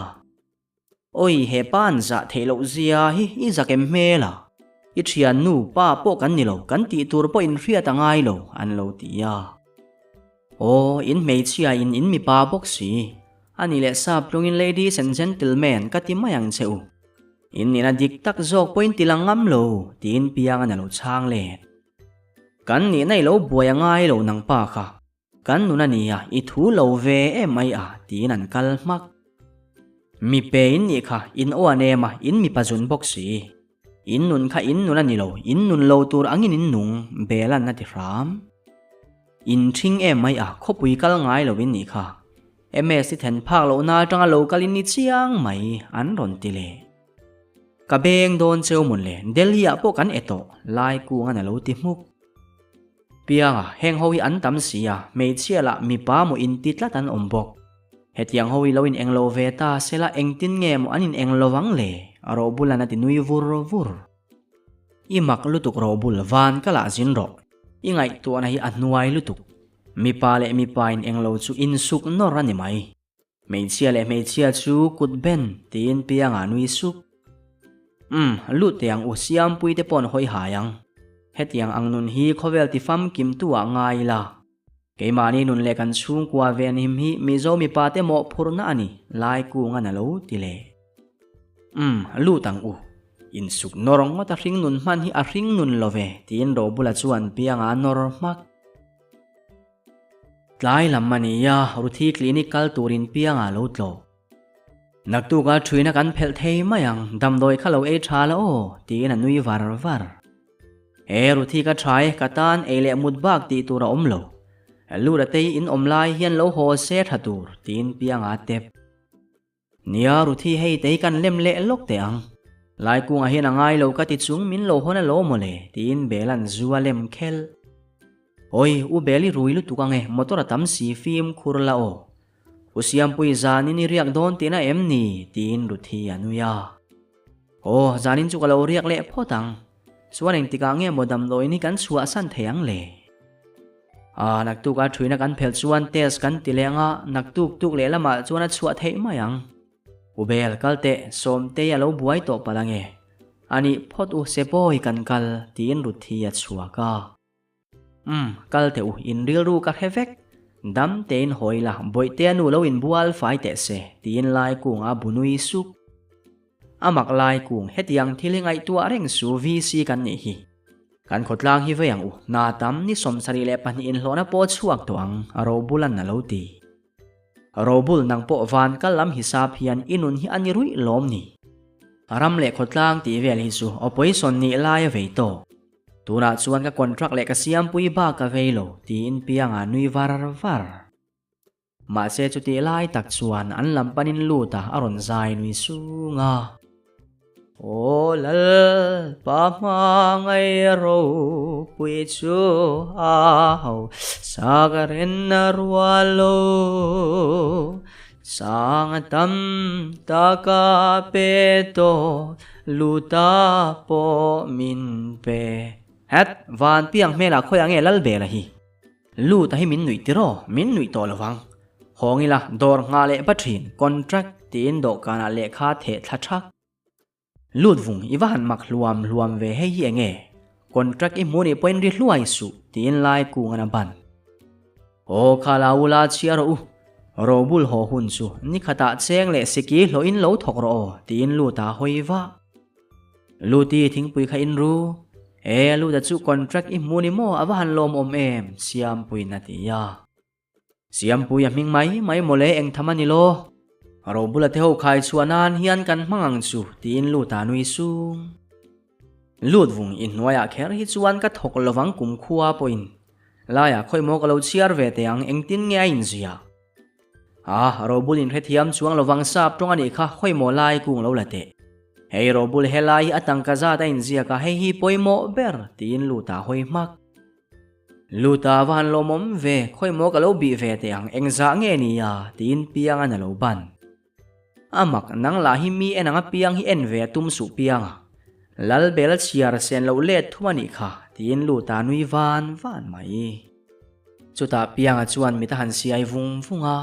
Awi he pa an zah theih loh zia hi i zak em hmel a? I thiannu pa pawh kan ni lo, kan tih tur pawh in hriat a ngai lo an lo ti a. Aw in hmeichhia in in mipa bawk si, a ni leh sap tlungin ladies and gentlemen ka ti mai ang che u. In nihna dik tak zawk pawhin ti lang ngam lo, tiin Piangan a lo chhang let. Kan nihna i lo buai a ngai lo nang pa kha, kan nun a nia, i thu lo ve em mai a, tiin an kal hmak. Mipe in nih kha, in aw a nem a, in mipa zun bawk si. In nun kha in nun a ni lo, in nun lo tur angin in nung, Belan a ti hram. In ṭhing em mai a, khawpui kal ngai lo in nih kha. MS i then phak lohna atanga lo kal in ni chiang mai, an rawn ti leh. Ka beng dawn cheu mawn le, Delhi ah pawh kan e tawh, lai kungan a lo ti hmuk. Pianga, heng ho hi an tam si a, hmeichhia lah mipa maw inti tlat an awm bawk. Hetiang ho hi lo in englo ve ta sela engtin nge maw an in englo ang le, Robulan a ti nui vur vur. I mak lutuk Robul, van ka lah zin rawh. I ngaihtuahna hi a hnuai lutuk. Mipa leh mipa in englo chu insuk nawr a ni mai. Hmeichhia leh hmeichhia chu kut ben tiin Pianga nui sup. Umm, lut teh ang u Siampui te paw'n hawi hai ang. Hetiang ang nun hi khawvel ti famkim tu ah ngai ila. Keimahni nun leh kan chhungkua venhim hi Mizo mipa te mawhphurhna a ni, Laikungan a lo ti leh. Umm, lut ang u. Insuk nawr ngawt a hring nun hman hi a hring nun lo ve, tiin Robula chuan Pianga a nawr hmak. Tlai lam a ni a, Ruthi clinic kal turin Pianga a lo tlawh. Naktuka thuina kan phelh thei mai ang, damdawi kha lo ei tha la aw, tiin a nui var var. He Ruthi ka tha e, ka tan ei leh mut bak tih tur a awm lo. Lura tei in awm lai hian lo haw se tha tur, tiin Pianga a tep. Nia Ruthi hei tei kan lem leh lawk teh ang. Laikungah hian a ngai lo ka ti chung min lo hawn alawm mawle tiin Bela'n zu a lem khel. Awi, U Bel i rui lutuk ange motor a tam si fim khur la aw. U Siampui zanin i riak dawn tihna em ni tiin Ruthi a nui a. Aw, zanin chu ka lo riak leh phawt ang. Chuan engtikah nge maw damdawiin hi kan chhuahsan thei ang le? Aa, naktuk a thuina kan phelh chuan test kan ti leh anga, naktuk tuk leh lamah chuan a chhuah theih mai ang. U Bel, kal teh, Sawmtei a lo buai tawh palh ange. Anih phawt u Sepawi kan kal, tiin Ruthi a chhuak a. Umm, kal teh u, in rilru ka hre vek. Dam tein hawi la, Bawihtea nu lo inbual fai teh se, tiin Laikunga a bu nui sup. A mak lai kung hetiang thil hi ngaihtuah reng su VC kan nih hi. Kan khawtlang hi vei ang u, hna tam ni 72 inhlawhna pawh chhuak tawh ang, a Robulan a lo ti. Robul nang pawh van kal lam hisap hian i nun hi a ni ruih lawm ni? Ram leh khawtlang tih vel hi chu opposition nih lai a vei tawh. Tunah chuan ka contract leh ka siampui bak ka vei lo, tiin Pianga nui var var. Mahse chutih lai tak chuan an lam panin lut a, a rawn zai nui sung a. Aw Lalpa hmangaih ropui chu a ho sak ren a rual lo, sang tam taka pe tawh luta pawh min pe. Het, van piang hmelah khawiah nge Lalbela hi? Lut a hi min nuih tiraw? Min nuih tawh lovang. Hawng ila, dawr nghah leh va thin, contract tiin dawhkanah lehkha theh thla thak. Lut vung, i va han mak hluam hluam ve hei hi enge? Contract i hmu nih pawhin ri hluai suh, tiin lai kungan a ban. Aw kha la u la chhia rawh u, Robul haw hun chu nikhatah cheng leh siki hlawhin lo thawk rawh aw, tiin Lut a hawi vah. Luti thingpui kha in ru. E Luta chu contract i hmu ni maw a va han lawmawm em Siampuiin a ti a. Siampui a hming mai mai mawle eng tham a ni law. Robula te ho khai chhuah nan hian kan hmang ang chu tiin Luta nui sung. Lut vung i hnuaiah kher hi chuan ka thawk lovang kumkhua pawhin. Laiah khawi maw ka lo chhiar ve teh ang engtin nge a inzia. A, Robul in hrethiam chuang lovang sap tawng a nih kha khawi maw lai kung lo la teh. Hei Robul helai hi a tangka zat a inziak a, hei hi pawimawh ber tiin Luta hawi hmak. Luta va han lawmawm ve, khawi maw ka lo bih ve teh ang, engzah nge ni a? tiin Piangan a lo ban. A mak, nang lah hi mi en ang a piang hi en ve a tum suh piang a. Lalbel a chhiar sen loh let thum a nih kha, tiin Luta nui van van mai. Chutah Pianga chuan mit a han siai vung vung a,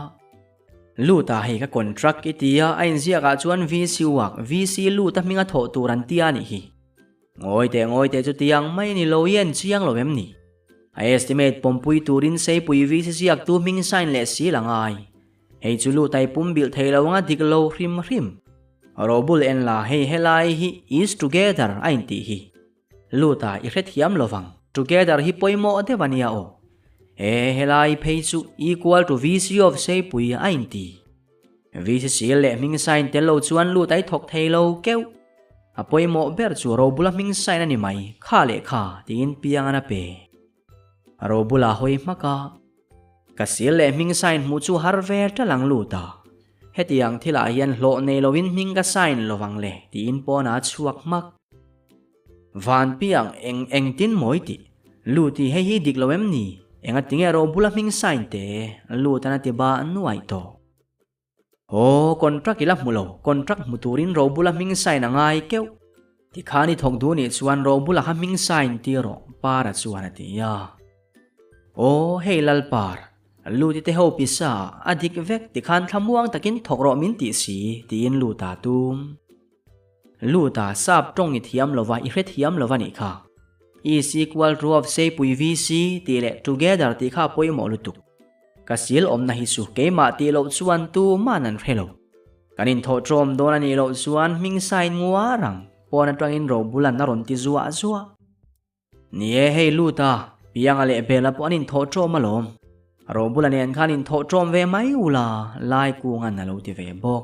Luta hei ka contract i ti a, a inziakah chuan VC work, VC Luta hminga thawh tur an tia a nih hi. Ngawi teh ngawi teh chutiang mai ni lo i en chiang lo em ni? A estimate pawmpui turin Seipui VC ziaktu hming sign leh si la ngai. Hei chu Luta i pum bilh thei lo anga dik lo hrim hrim. Robul en la hei helai hi is together a intih hi. Luta i hrethiam lovang. Together hi pawimawh deuh a nia aw. He helai phei chu equal to VC of Seipui a inti. VC sil leh hming sign tel lo chuan lut a i thawk thei lo keuh. A pawimawh ber chu Robula hming sign a ni mai, kha leh kha tiin piangan a pe. Robula hawi hmak a. Ka sil leh hming sign hmuh chu har ve ṭal ang Luta. Hetiang thilah hian hlawh nei loin hming ka sign lovang le tiin pawnah a chhuak hmak. Van piang eng engtin mawi tih? Lut i hei hi dik lo em ni? Enga tinge ro bula hming sign te? Lut an a ti ba nuaih tawh. Aw, contract i la hmu lo, contract hmu turin ro bula hming sign a ngai keuh. Tikhan i thawk duh nih chuan ro bula kha hming sign ti rawh, Para chuan a ti a. Aw, hei Lalpar, Lut i te ho pisa a dik vek tikhan thlamuang takin thawk rawh min tih si, tiin Luta tum. Luta sap tawng i thiam lova i hrethiam lova nih kha. Is equal to of Seipui VC tih leh together tih kha a pawimawh lutuk. Ka sil awmna hi chu keimah tih loh chuan tuman an hre lo. Kan inthawh ṭawm dawn a nih loh chuan hming sign nguar ang pawn aṭangin Robulan a rawn ti zuah zuah. Ni e, hei lut a, Pianga leh Bela pawh an inthawh ṭawm alawm. Robula nen khan inthawh ṭawm ve mai ula, Laikunga'n a lo ti ve bawk.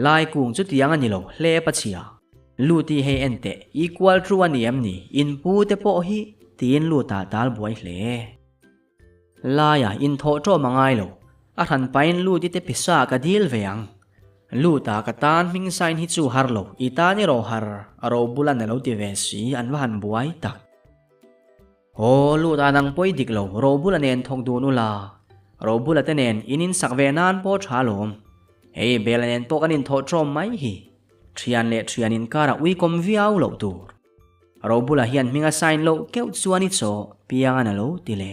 Laikung chu tiang a ni lo, hlep a chhia. Luti hei en teh, equal true a ni em ni, in pu te pawh hi, tiin Luta tal buai hle. Laia inthawh ṭawm a ngai lo. A hran pain Luti te pisa ka dil ve ang. Luta ka tan hming sign hi chu har lo, i tan erawh har, a ro bulan a lo ti ve si, an va han buai tak. Aw, Luta nang pawh i dik lo, ro bula nen thawk dun ula, ro bula te nen in insak ve nan pawh ṭha alawm. Hei Bela nen pawh kan inthawh ṭawm mai hi. Ṭhian leh ṭhian inkarah uikawm viau loh tur. Robula hian hming a sign loh keuh chuan i chaw piang a na lo ti le.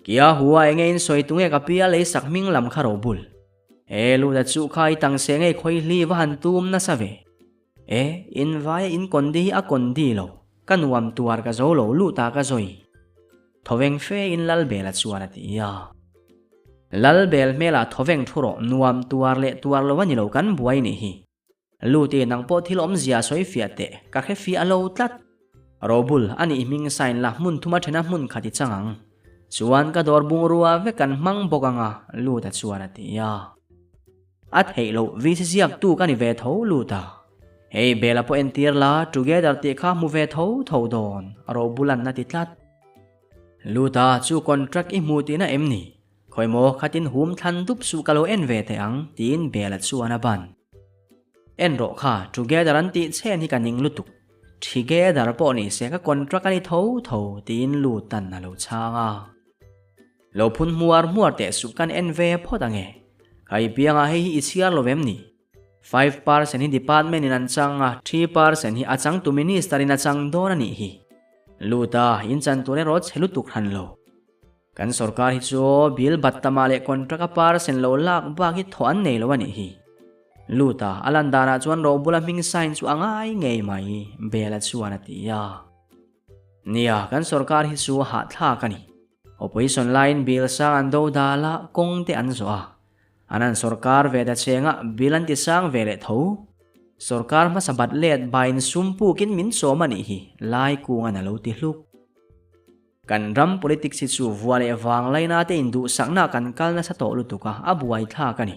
Kia hua enge in sawi tunge ka pi a lei sak hming lam kha ro bul. E Luda chu kha i tang se ngei khawi hli va han tum nasa ve. E, in vaia in kondi hi a kondi lo, ka nuam tuar ka zo lo luta ka zawi. Thawveng fe in Lalbela chuan a ti a. Lalbel hmelah thawveng thu rawh nuam tuar leh tuar lo a ni lo kan buai nih hi. Luti nang pawh thil awmzia sawi fiah teh, ka hre fiah lo tlat. Robul, a nih hming sign la hmun thuma thena hmun khat i chang ang. Chuan ka dawr bungrua vek kan hmang bawk ang a, Luta chuan a ti a. A theih loh, VC ziaktu ka ni ve tho Luta. Hei Bela pawh entir la, together tih kha hmu ve tho tho dawn, Robulan a ti tlat. Luta, chu contract i hmu tihna em ni? Khawi maw khatin hum thlan dup suh ka lo en ve teh ang, tiin Bela chuan a ban. En rawh kha, together an tih chen hi ka ning lutuk. Together pawh ni se ka contract a ni tho tho, tiin Lutan a lo chhang a. Lo phun hmuar hmuar teh suh kan en ve phawt ange. Khai piangah hei hi i chhiar lo vem ni? 5% hi department in an chang a, 3% hi a changtu minister in a chang dawn a nih hi. Luta, in chan tur erawh chhe lutuk hran lo. Kan sorkar hi chu bill bat tamah leh contract a par sen lo lak bak hi thawh an nei lo a nih hi. Luta, a lan danah chuan Robula hming sign chu a ngai ngei mai, Bela chuan a ti a. Nia, kan sorkar hi chu a hahthlak a ni. Opposition laiin bill sang an do dal a, kawng te an zawh a. An han sorkar ve ta cheng a, bill an ti sang ve leh tho. Sorkar hmasa bat let bain sum pukin min chawm a nih hi, Lai kungan a lo ti hluk. Kan ram politics hi chu vua leh vang laina te induhsakna kan kal nasa tawh lutuk a, a buaithlak a ni.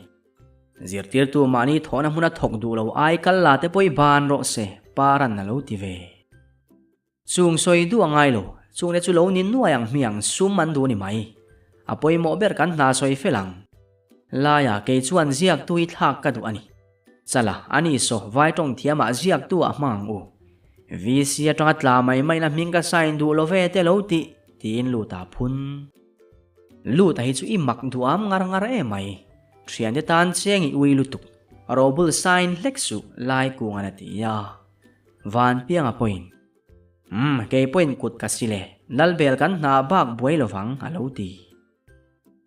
Zirtirtu mahni thawhna hmuna thawk duh lo ai kal la te pawh i ban rawh se, Paran a lo ti ve. Chung sawi duh a ngai lo, chung te chu lo ni nuai ang hmiang sum an duh ni mai. A pawimawh ber kan hna sawi fel ang. Laia kei chuan ziaktu hi thlak ka duh a ni. Chala, a ni saw, vai tawng thiamah ziaktu ah hmang ang u. VC atanga tla mai maina hming ka sign duh lo ve te lo tih, tiin Luta phun. Luta hi chu i mak duham ngar ngar em mai. Thiante tan cheng i ui lutuk. Robul sign hlek suh, Lai kungan a ti a. Vanpianga pawhin. Umm, kei pawhin kut ka si le. Lalbel kan hna bak buai lovang, a lo ti.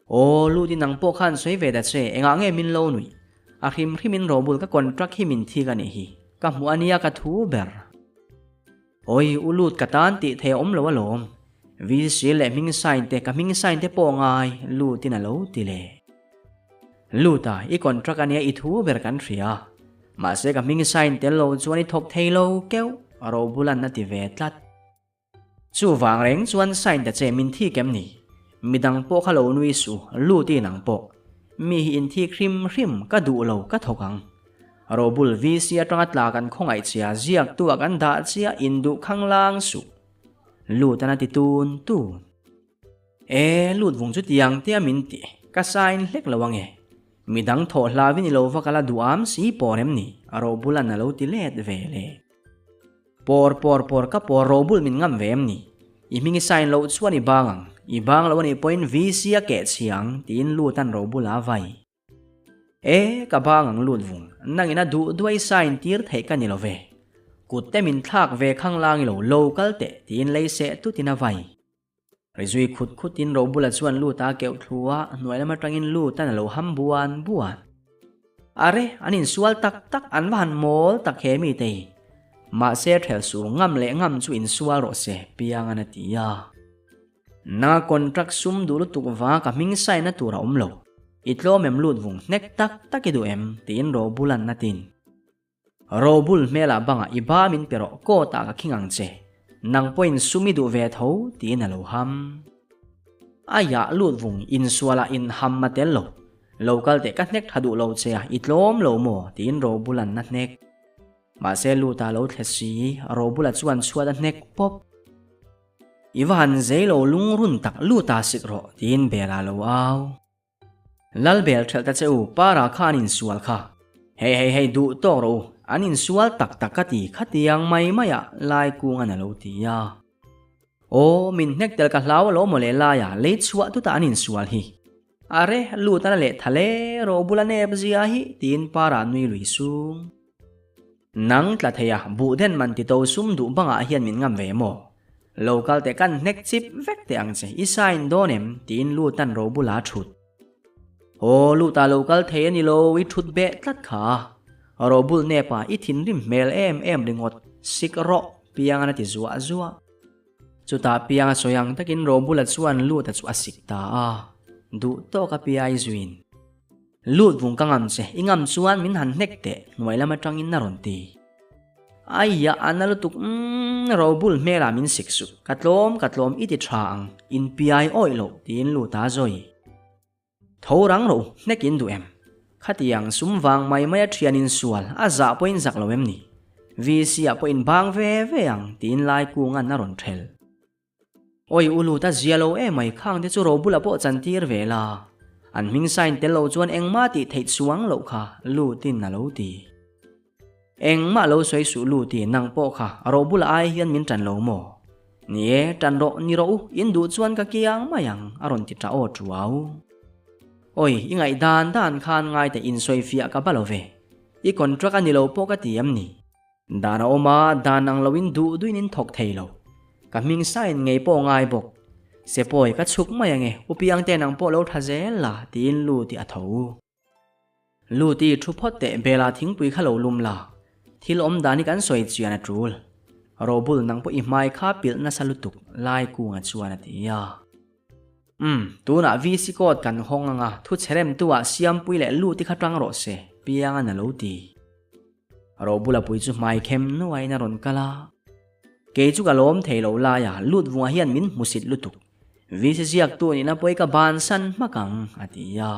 Aw, Ludi nang pawh khan sawi ve ta che, engah nge min lo nuih? A hrim hrimin Robul ka contract hi min thik a nih hi, ka hmuh a nia ka thu ber. Awi, u Lut ka tan tih thei a awm lo alawm. VC leh hming sign te, ka hming sign te pawh ngai, Lutin a lo ti leh. Lut a, i contract a nia i thu ber kan hria. Mahse ka hming sign tel lo chuan i thawk thei lo keuh, Robulan a ti ve tlat. Chuvang reng chuan sign ta che min thik em ni? Midang pawh kha lo nui suh, lut in ang pawh. Mi hi in thik hrim hrim, ka duh lo, ka thawk ang. Robul VC atanga tla kan khawngaih chia ziak tu ah kan dah chiah in duh khang lang suh. Lut an a ti tun tun. E, lut vung chu tiang tia min ti, ka sign hlek lo ange. Midang thawh hlavin i lo va kal a duh am si pawr em ni? Robul an a lo ti let ve le. Pawr pawr pawr ka pawr robul min ngam ve em ni? I hming i sign loh chuan i bang ang, i bang lo anih pawhin VC a keh chhia ang tiin lut an robul a vai. E, ka bang ang lut vung, nangin a duh duai sign tir theih ka ni lo ve. Kut te min thlak ve khang lang i lo lo kal teh tiin lei seh tutin a vai. Rizui khut khutin robula chuan lut a keuh thlu a, hnuai lam atangin lut an a lo ham buan buan. Are, an insual tak tak, an va han mawl tak he mite hi. Mahse ṭhel sur ngam leh ngam chu insual rawh se, Piangan a ti a. Nanga contract sum duh lutuk va ka hming sign-na tur a awm lo. I tlawm em lut vung hnek tak tak i duh em? tiin Robulan a tin. Robul hmelah bangah i ba min pe rawh, court ah ka khing ang che. Nang pawhin sum i duh ve tho, tiin a lo ham. A yah lut vung, insualah in ham a tel lo. Lo kal teh ka hnek tha duh lo che a, i tlawm lo maw? tiin Robul an na hnek. Mahse lut a lo thle si, Robula chuan chhuat a hnek pawp. I va han zei lo lungrun tak lut ah sik rawh, tiin Bela lo au. Lal bel ṭhelh ta che u, Para kha an insual kha. Hei hei hei duh tawk rawh u, an insual tak tak ka ti khatiang mai mai ah lai kungan a lo ti a. Aw, min hnek tel ka hlau alawm mawle laia lei chhuah tutah an insual hi. Are, lut a la leh tha le, ro bula nep zia hi, tiin Para nui lui sung. Nang tla thei a, buh den man ti to sum duh bangah hian min ngam ve maw? Lo kal teh kan hnek chip vek teh ang che, i sign dawn em? tiin Lutan ro bula a thut. Aw Luta lo kal thei a ni lo, i thut beh tlat kha. Ro bul nep a, i thinrim hmel em em ringawt, sik rawh, Piangan a ti zuah zuah. Chutah Pianga sawi ang takin ro bula chuan Luta chu a sik ta a, duh tawk a piai zuiin. Lut vung ka ngam che, i ngam chuan min han hnek teh, hnuai lam atangin a rawn ti. Aia, a na lutuk umm, robul hmelah min sik suh, ka tlawm, ka tlawm i ti tha ang, in piai awih loh, tiin lut a zawi. Tho rang rawh u, hnek in duh em? Khatiang sum vang mai mai a thian in sual, a zah pawhin zak lo em ni? VC ah pawh in bang ve ve ang, tiin lai kungan a rawn thelh. Awi u lut a zia lo emai khang te chu robula pawh chan tir ve la. An hming sign tel lo chuan engmah tih theih chuang loh kha lutin a lo ti. Engmah lo sawi suh luti nang pawh kha robula ai hian min tan lo maw? Ni e tan rawh ni rawh u in duh chuan ka kiang mai ang a rawn ti ta aw tuau. Awi i ngaih dan dan khan ngai teh in sawi fiah ka ba lo ve. I contract a ni lo pawh ka ti em ni? Dan a awm a, dan ang loin duh duhin in thawk thei lo. Ka hming sign ngei pawh ngai bawk. Sepawi ka chhuk mai ange, U Piangte nang pawh lo tha zel la, tiin Luti a tho. Luti thu phawt teh Bela thingpui kha lo lum la. Thil awm dan hi kan sawi chian a tul. Robul nang pawh i hmai kha pilh nasa lutuk, Lai kunga chuan a ti a. Umm, tunah VC code kan hawng anga thu cheremtu ah Siampui leh Luti kha tang rawh se, Piangan a lo ti. Robula pui chu hmai khem nuaiin a rawn kal a. Kei chu ka lawm thei lo laia lut vungah hian min hmusit lutuk. VC ziaktu nihna pawh i ka bansan hmak ang, a ti a.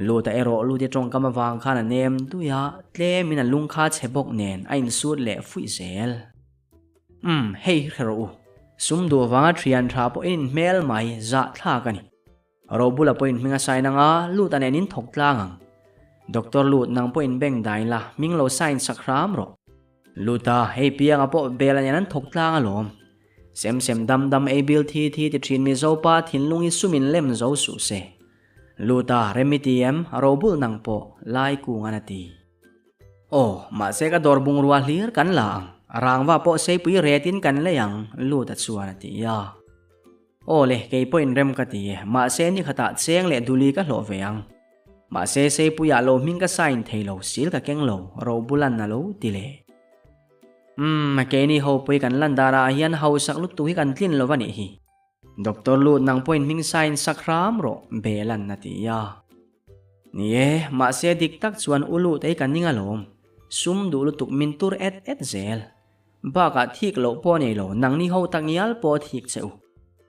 Luta erawh Luti tawngkam avang khan a nem dui a, tlemin a lung kha chhe bawk nen a insut leh fuih zel. Umm, hei hi hre rawh u. Sum duh avanga thian tha pawh in inhmel mai zahthlak a ni. Robula pawhin hming a sign anga, Luta nen in thawk tlang ang. Doctor Lut, nang pawhin bank dai la, hming lo sign sak hram rawh. Luta, hei pianga pawh Bela nen an thawk tlang alawm. Sem sem dam dam ei bil thi thi ti thin Mizo pa thinlung hi sumin lem zo suh se. Luta, rem i ti em? Robul nang pawh, Lai kungan a ti. Aw, mahse ka dawr bungrua hlir kan la ang. Rangva pawh seipui retin kan lei ang, Luta chuan a ti a. Aw le, kei pawh inrem ka ti e, mahse ni khatah cheng leh duli ka hlawh ve ang. Mahse Seipuiah lo hming ka sign thei lo, sil ka keng lo, Robulan a lo ti leh. Umm, keini ho pawh hi kan lan darah hian hausak lutuk hi kan tlin lo va nih hi. Doctor Lut nang pawhin hming sign sak hram rawh, Belan a ti a. Ni e, mahse dik tak chuan u Lut ei ka ning alawm, sum duh lutuk min tur et et zel. Bakah thik loh pawh nei lo, nangni ho tak ngial pawh thik che u.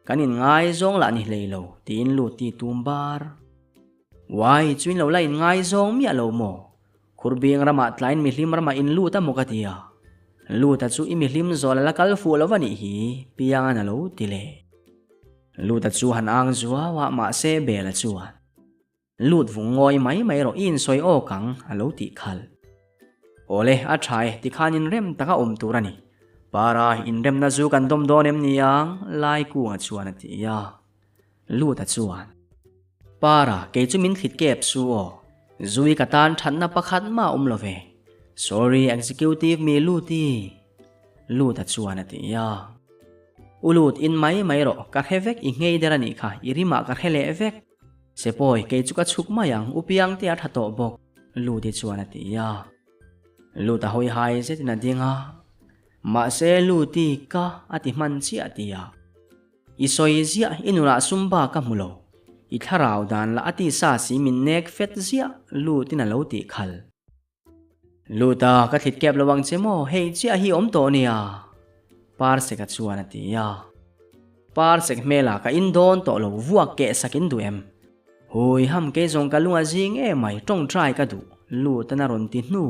Kan in ngaizawng lah ni hlei lo, tiin lut ti tum bar. Uai, chuin lo la in ngaizawng miah lo maw? Khurbing ramah tlain mihlim ramah in lut a maw ka ti a. Luta chu i mihlim zawl a la kal fuh lo va nih hi, Piangan a lo ti leh. Luta chu han ang zuau a, mahse Bela chuan. Lut vung ngawi mai mai rawh i insawi awk ang, a lo tih khalh. Awle, a tha e, tikhan inrem taka awm tur a ni. Para, inremna zu kan dawm dawn em ni ang? Laikunga chuan a ti a. Luta chuan, Para, kei chu min thlit kep su aw. Zui ka tan thatna pakhat mah awm lo ve. Sorry, executive mi Luti. Luta chuan a ti a. U Lut, in mai mai rawh, ka hre vek i nghei der a nih kha, i rimah ka hre leh vek. Sepawi, kei chu ka chhuk mai ang, U Piangte a tha tawh bawk, Luti chuan a ti a. Lut a hawi hai zetin a ding a, Mahse Luti, ka a ti hman chiah ti a. I sawi ziah, i nunah sum bak ka hmu lo. I thlarau dan lah a ti sa si min nek fet ziah, Lutin a lo tih khal. Luta, ka thlit kep lo ang che maw, hei chiah hi awm tawh nia. Parseka chuan a ti a. Parsek hmelah ka in dawn tawh lo, vuak keh sak in duh em? Hui ham kei zawng ka lung a zing em mai, tawngtai ka duh, Lutan a rawn ti hnu.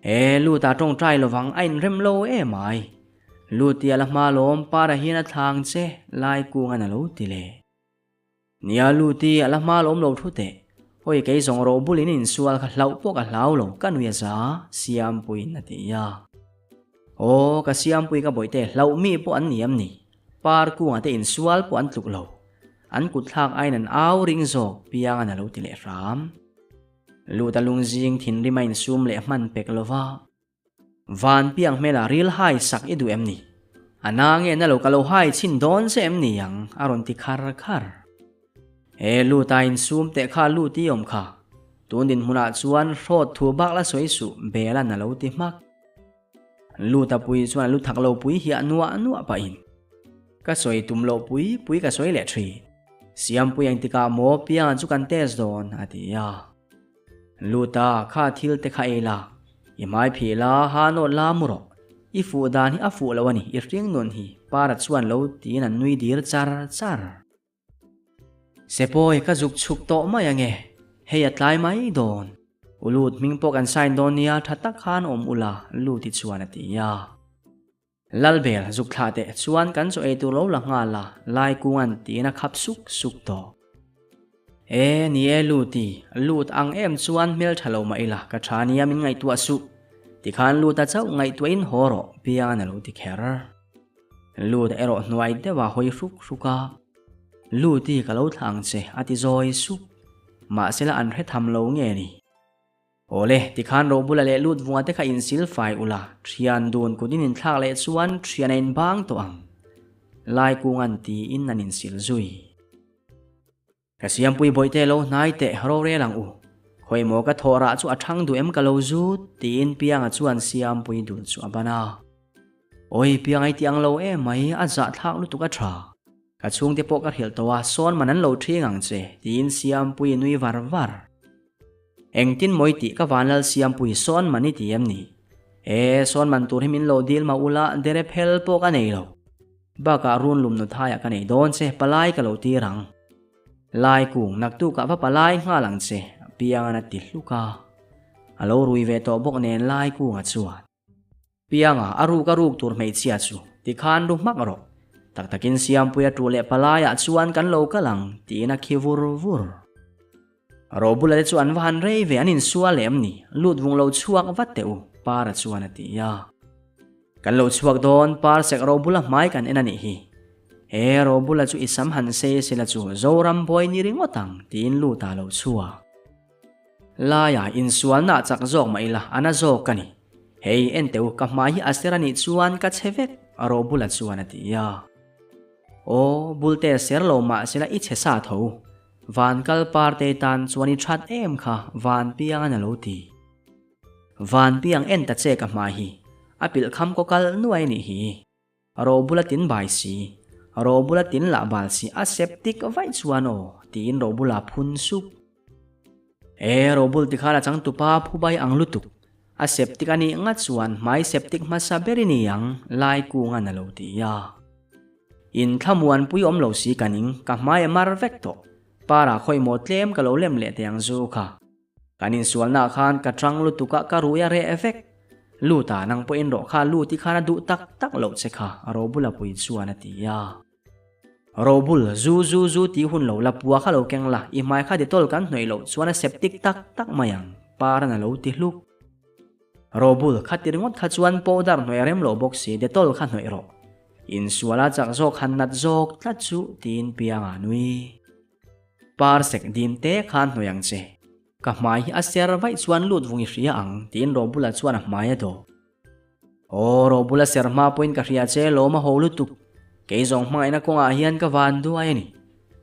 E, Luta tawngtai lovang, a inrem lo em ai. Luti a la hma lawm, Para hian a thlang che, Laikungan a lo ti leh. Nia Luti, a la hma lawm lo thu teh. Hawi kei zawng ro bul in insual kha hlauh pawh ka hlau lo, ka nui a za, Siampuiin a ti a. Aw, ka Siampui ka bawihte, hlauh mi pawh an ni em ni? Par kungah te insual pawh an tluk lo. An kutthlak aiin an au ring zawk, Piangan a lo ti leh hram. Luta lungzing thinrim a insum leh hman pek lo va. Van piang hmelah ril hai sak i duh em ni? A na nge na lo ka lo hai chhin dawn che em ni ang? a rawn ti khar khar. He lut a insum teh kha lut i awm kha. Tun dinhmunah chuan hrawt thu bak la sawi suh Bela'n a lo ti hmak. Lut a pui chuan a lu thak lo pui hiah nuah nuah pahin ka sawi tum loh pui pui ka sawi leh thin. Siampui engtikah maw pianga chu kan test dawn a ti a. Luta kha thil te kha ei la, i hmai phih la, ha nawt la mu rawh. I fuh dan hi a fuh lo a ni, i hring nun hi Para chuan lo tiin an nui dir char char. Sepawi ka zuk chhuk tawh mai ange, hei a tlai mai dawn. U Lut hming pawh kan sign dawn nia tha tak khan awm ula Luti chuan a ti a. Lalbel zuk thlah teh chuan kan chaw ei tur lo la nghal a, Laikunga'n tiin a khap suk suk tawh. E, ni e Luti, Lut ang em chuan hmel tha lo mah ila ka tha nia min ngaihtuah suh. Tikhan Luta chauh ngaihtuahin haw rawh Pianga'n a lo ti kher. Lut erawh hnuai deuh a hawi hruk hruk a, Luti ka lo thlah ang che a ti zawi sup. Mahsela an hre tham lo nge ni? Awle, tikhan Robula leh Lut vunga te kha insil fai ula, thian dun kut in inthlak leh chuan thian a inbang tawh ang. Laikunga'n tiin an insil zui. Ka siampui bawihte lo hnai teh rorel ang u. Khawi maw ka thawh rah chu a thang duh em ka lo zut tiin Pianga chuan siampui dul chu a ban a. Awi Pianga i ti ang lo em mai a zahthlak lutuk a tha. Ka chhungte pawh ka hrilh tawh a sawn man an lo thing ang che tiin siampui nui var var. Engtin maw i tih ka vanlal siampui sawn man i ti em ni? E sawn man tur hi min lo dil mah ula dere phel pawh ka nei lo. Bakah run lum nuthaiah ka nei dawn che, palai ka lo tir ang. Lai kung naktukah va palai nghal ang che, Pianga'n a ti hluk a. A lo rui ve tawh bawk nen Lai kunga chuan. Pianga, a ruk a ruk tur hmeichhia chu, tikhan ru hmak rawh. Tak takin Siampuia tu leh palaiah chuan kan lo kal ang, tiin a khi vur vur. Robula te chu an va han rei ve, an insual em ni? Lut vung lo chhuak vat teh u, Para chuan a ti a. Kan lo chhuak dawn, Par sek Robula hmai kan en a nih hi. He Robula chu i sam han sei sela chu Zoram bawi ni ringawt ang, tiin Luta lo chhuak. Laia insualna chak zawk mah ila, a na zawk ka ni. Hei, en teh u, ka hmai hi a ser a nih chuan ka chhe vek, Robula chuan a ti a. Aw, Bulte ser lo mah sela i chhe sa tho. Van kal parte tan chuan i that em kha Van piang a lo ti. Van piang en ta che ka hmai hi. A pilh kham kaw kal nuai nih hi. Ro bula tin bai si, ro bula tin lah bal si a septic vaih chuan aw tiin ro bula phun sup. E ro bul tikhan a changtupa phubai ang lutuk. A septic a nih ngat chuan hmai septic hmasa ber i ni ang lai kungan a lo ti a. In thlamuanpui awm lo si ka ning, ka hmai a mar vek tawh. Parah khawi maw tlem ka lo lem leh teh ang zu kha. Kan insualnaah khan ka tang lutuk a ka rui a reh vek. Luta nang pawhin rawh kha Luti khan a duh tak tak loh che kha Robula pui chuan a ti a. Robul, zu zu zu tih hun lo la pua kha lo keng la, i hmai kha Dettol kan hnawih loh chuan a septic tak tak mai ang, Paran a lo ti hluk. Robul, kha ti ringawt kha chuan powder hnawih a rem lo bawk si, Dettol kha hnawih rawh. Insual a chak zawk han nat zawk tlat chu tiin Pianga nui. Par sek dim te khan hnawih ang che. Ka hmai hi a ser vaih chuan lut vung i hria ang tiin Robula chuan a hmai a dawh. Aw, Robula ser hma pawhin ka hria che lawm a ho lutuk. Kei zawng hmangaihna kawngah hian ka van duai a ni.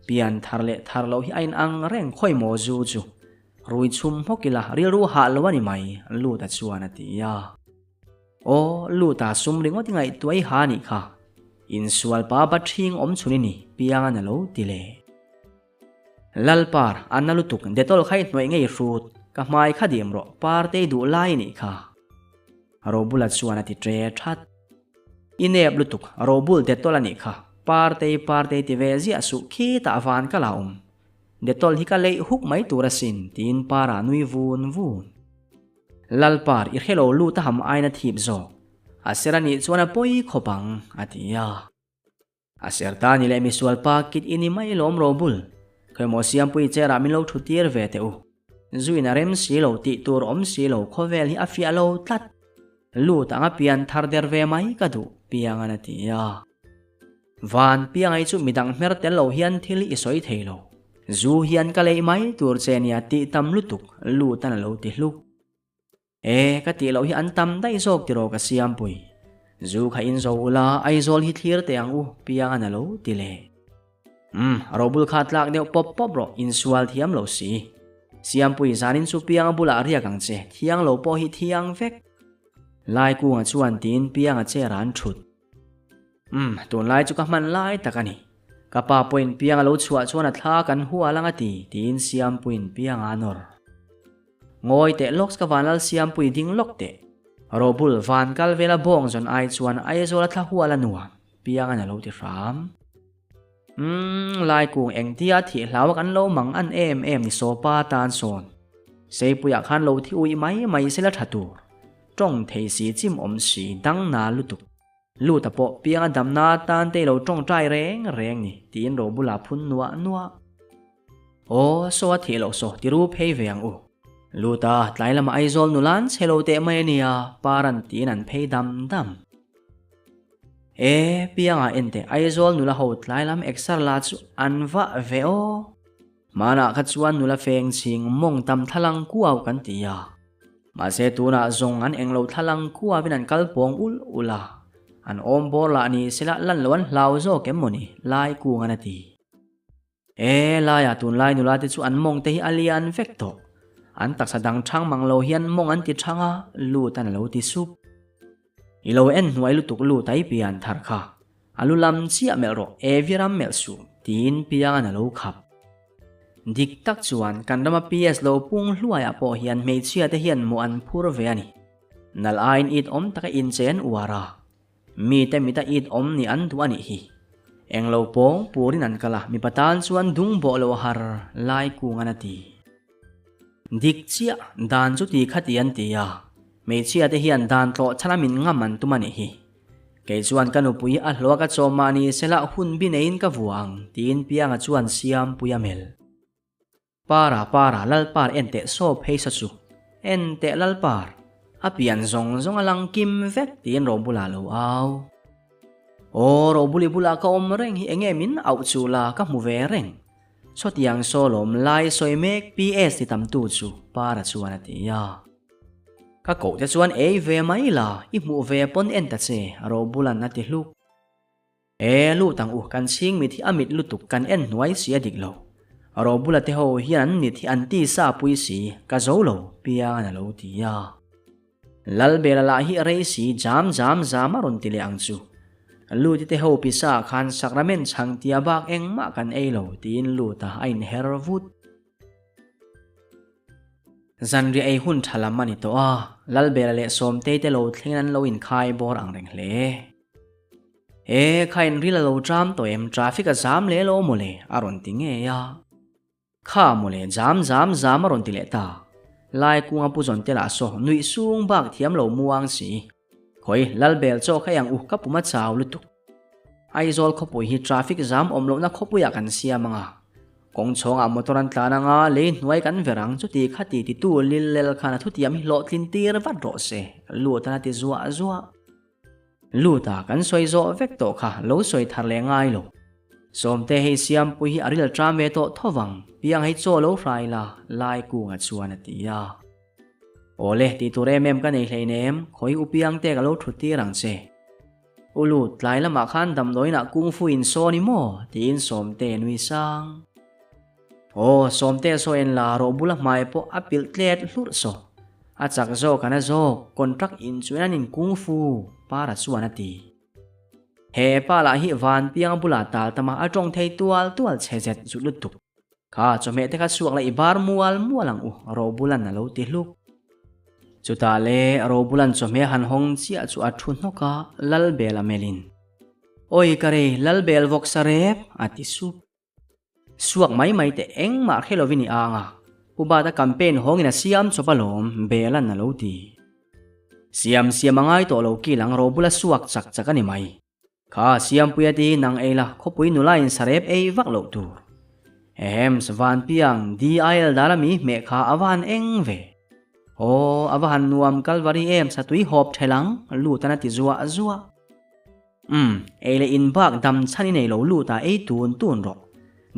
Pian thar leh thar loh hi a inang reng khawi maw zu chu. Rui chhum hawk ila rilru hah lo a ni mai, Luta chuan a ti a. Aw, Luta sum ringawt i ngaihtuah i ha nih kha. Insual pa ba ṭhing awm chhun i ni, Pianga'n a lo ti le. Lalpar, a na lutuk, Dettol kha i hnuaih ngei hrut, ka hmai kha dim rawh, Partei duh lai nih kha. Robula chuan a ti ṭe ṭhat. I nep lutuk, Robul Dettol a nih kha, Partei, Partei ti ve ziah suh, khitah van ka la awm. Dettol hi ka leih huk mai tur asin, tiin Para nui vun vun. Lalpar, i hrelo lut a ham aina thip zawk. A ser anih chuan a pawi khawp ang, a ti a. A ser ta ni leh misual pa kit i ni mai lawm Robul. Khawimaw Siampui chair ah min lo thu tir ve teh u. Zuin a rem si lo tih tur awm si lo khawvel hi a fiah lo tlat. Lut ang a pian thar der ve mai ka duh, Piangan a ti a. Van piangai chu midang hmer tel lo hian thil i sawi thei lo. Zu hian ka leih mai tur che nia tih tam lutuk Lutan a lo ti hluk. E, ka tih loh hi an tam daih zawk tiraw ka siampui. Zu kha in zo ula, Aizawl hi thlir teh ang u, Piangan a lo ti leh. Umm, robul kha tlak deuh pawp pawp rawh, insual thiam lo si. Siampui zanin chu Pianga bulah riak ang che, thiang lo pawh hi thiang vek. Laikunga chuan tiin Pianga chair ah an thut. Umm, tunlai chu ka hman lai tak a ni. Ka pa pawhin Pianga lo chhuah chuan a thla kan hual ang a ti, tiin Siampuiin Pianga a nawr. Ngawi teh lawks ka vanlal Siampui ding lawk teh. Robul van kal vela bawng zawn ai chuan Aizawl a thla hual a nuam, Pianga'n a lo ti hram. Umm, Laikung engtia thih hlau a kan lo mang an em em ni sawpa tan sawn. Seipuiah khan lo thi uih mai mai sela tha tur. Tawng thei si chim awm si dang na lutuk. Luta pawh pianga damna atan te ilo tawngtai reng reng ni tiin ro bulah phun nuah nuah. Aw, saw a thih loh saw ti ru phei ve ang u. Luta, tlai lamah Aizawl nula an chhe lo teh mai a nia, Paran tiin an phei dam dam. E, pianga enteh Aizawl nula ho tlai lam exer la chu an vah ve aw. Hmanah kha chuan nula feng chhing mawng tam thlalang kuau kan ti a. Mahse tunah zawng an englo thlalang kuauin an kal pawng ul ul a. An awm bawr lah ni sela lan lo an hlau zawk em mawni lai kung an a ti. E, laiah tunlai nula te chu an mawng te hi a lian vek tawh. An taksa dang thang mang lo hian mawng an ti thang a, lut an lo ti sup. I lo en hnuai lutuk lut a i pian thar kha. A lu lam chiah melh rawh, Evi ram melh suh, tiin Pianga'n a lo khap. Dik tak chuan kan rama PS lo pung hluaiah pawh hian hmeichhia te hian mawh an phur ve a ni. Nal aiin it awm taka inchei an uar a, mite mita it awm nih an duh a nih hi. Englo pawng purin an kal a, mipa tan chuan dung bawh lo a har, Laikunga'n a ti. Dik chiah, dan chu ti kha ti an ti a, hmeichhia te hian dan tlawh chhan a min ngam an tum a nih hi. Kei chuan ka nupui a hlawh a ka chawm mah ni sela hun bi neiin ka vuah ang, tiin Pianga chuan Siampui a melh. Para, para, Lalpar en teh saw phei sa chu. En teh Lalpar, a pian zawng zawng a lang kim vek, tiin Robula lo au. Aw, Robuli bulah ka awm reng hi enge min auh chu la ka hmu ve reng. Chawtiang saw lawm lai sawi mek PS ti tamtu chu Para chuan a ti a. Ka koh te chuan ei ve mai la, i hmuh ve pawn en ta che, Robulan a ti hluk. E, lut ang u, kan chhing mit hi a mit lutuk kan en hnuai si a dik lo. Robula te ho hian an mit hi an ti sa pui si, ka zo lo, Piangan a lo ti a. Lalbela lah hi rei si jam jam zam a rawn ti leh ang chu. Luti te ho pisa ah khan sakramen chhang tia bak engmah kan ei lo tiin Luta a inher vut. Zanriah ei hun tha lam a ni tawh a, Lalbela leh Sawmtei te lo thlengin an lo inkhai bawr ang reng hle. E, kha inril a lo tram tawh em, traffic a zam leh lo mawle a rawn ti ngei a. Kha mawle jam jam zam a rawn ti leh ta. Lai kunga pu zawn te lah saw nuih sung bak thiam lo muang si. Khawi Lalbel chaw kha ang u ka pum a chau lutuk. Aizawl khawpui hi traffic zam awm lohna khawpuiah kan siam anga. Kawng chhawngah motor an tlan anga lei hnuai kan ver ang chuti khati titu lil lel khan a thutiam hi hlawhtlin tir vat rawh se lut an a ti zuah zuah. Lut a, kan sawi zawh vek tawh kha, lo sawi thar leh ngai lo. Sawmte hei Siampui hi a ril ṭam ve tawh tho vang, piang hei chaw lo hrai la, Lai kunga chuan a ti a. Awle, tih tur em em ka nei hleinem, khawi u piangte ka lo ṭhut tir ang che. U Lut, tlai lamah khan damdawiinah kungfu in sawn i maw? tiin Sawmte a nui sang. Aw, Sawmte saw en la rawh bula hmai pawh a pilh tlet hlurh saw. A chak zawk an a zawk, contract in chuan an in kung fu, Para chuan a ti. He pa lah hi Vanpianga bulah tal tam a, a tawng thei tual tual chhe zet zut lutuk. Kha chawhmeh te kha chhuak la i bar mual mual ang u, Robulan a lo ti hluk. Chutah le Robulan chawhmeh han hawng chiah chu a thu hnawk a, Lalbela melhin. Awi ka rei, Lalbel vawksa rep, a ti sup. Suak mai mai teh engmah hre lovin i ang a, Pu Bata campaign hawngin a siam chawp alawm, Belan a lo ti. Siam siam a ngai tawh lo kil ang Robula suak chak chak a ni mai. Kha Siampuia te hi nang ei la, khawpui nula in sarep ei vak loh tur. Ehems, Vanpiang, DIL dal ami hmeh kha a va han eng ve. Aw, a va han nuam Kalvari em satui hawp ṭhel ang, Lutan a ti zuah zuah. Umm, ei leh in bak dam chhan i nei lo lut a ei tun tun rawh.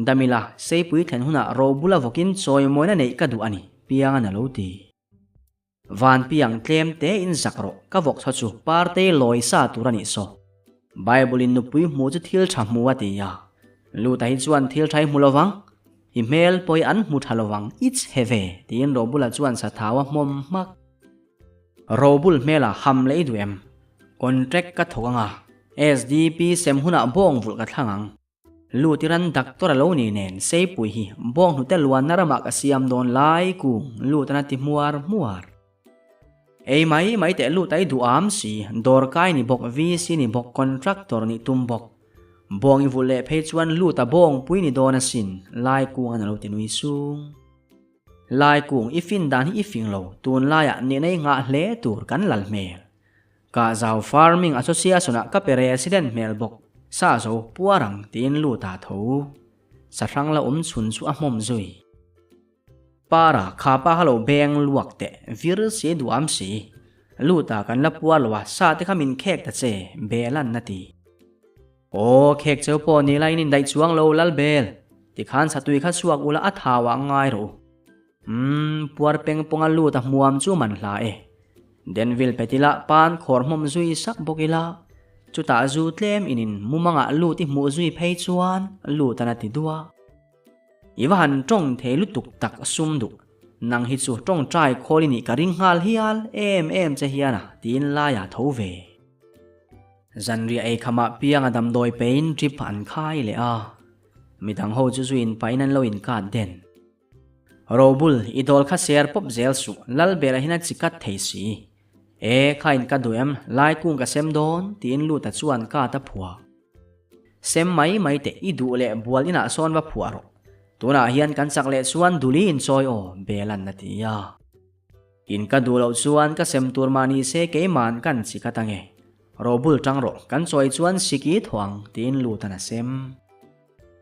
Damila, Seipui thlen hunah ro bula vawkin chawi mawina neih ka duh a ni, Piangan a lo ti. Vanpiang tlem te in zak rawh, ka vawk chaw chu Partei lawi sa tur a nih saw. Bible in nupui hmu chu thil tha hmu a ti a, Luta hi chuan thil tha i hmu lovang, i hmel pawh hi an hmu tha lovang, i chhe ve, tiin Robula chuan sathau a hmawm hmak. Robul hmela ham leh i duh em? Contract ka thawk anga, SDP sem hunah bawng vulh ka thlang ang. Lutiran doctor a lo ni nen Seipui hi bawnghnute luanna ramah ka siam dawn lai kung lut an a ti hmuar hmuar. Ei mai mai teh lut a i duh am si, dawrkai ni bawk, VC ni bawk, contractor nih tum bawk. Bawng i vulh leh phei chuan lut a bawngpui ni dawn asin, lai kung an a lo ti nui sung. Lai kung i fin dan hi i fing lo, tunlaiah nihna i nghah hle tur kan lal hmel. Ka zau Farming Association-ah ka president hmel bawk, sa zo puar ang tiin lut ah tho. Sahrang la awm chhun chu a hmawm zui. Para, kha pa kha lo beng luak teh, vir si duam si. Lut ah kan la puar lo a, sa te kha min khek ta che, bel an na ti. Aw, khek cheu pawh ni la in indaih chuang lo lal bel, tikhan satui kha chhuak ula a thau ah ngai rawh u. Umm, puar peng pawnga lut a hmuam chu man hla e. Denville petila pan khawr hmawm zui sak bawk ila, chutah zu tlem inin mumangah lut i hmuh zui phei chuan lut an a ti duah. I va han tawng thei lutuk tak sum duh, nang hi chu tawngtai khawl i nih ka ring nghal hial em em che hian a tiin laiah tho ve. Zanriah ei khamah pianga damdawi pein trip an khai leh a, midang ho chu zuin pahin an lo inkat den. Robul, i dawl kha ser pawp zel suh, Lalbela hian a chi kat thei si. E, kha in ka duh em, lai kung ka sem dawn, tiin Luta chuan kat a phuah. Sem mai mai teh, i duh leh bual inah sawn va phuah rawh. Tunah hian kan chak leh chuan duli in chawi aw, Bela'n a ti a. In ka duh loh chuan ka sem tur mah ni se keima'n kan chi kat ange. Robul tang rawh, kan chawi chuan siki thaw ang, tiin Luta'n a sem.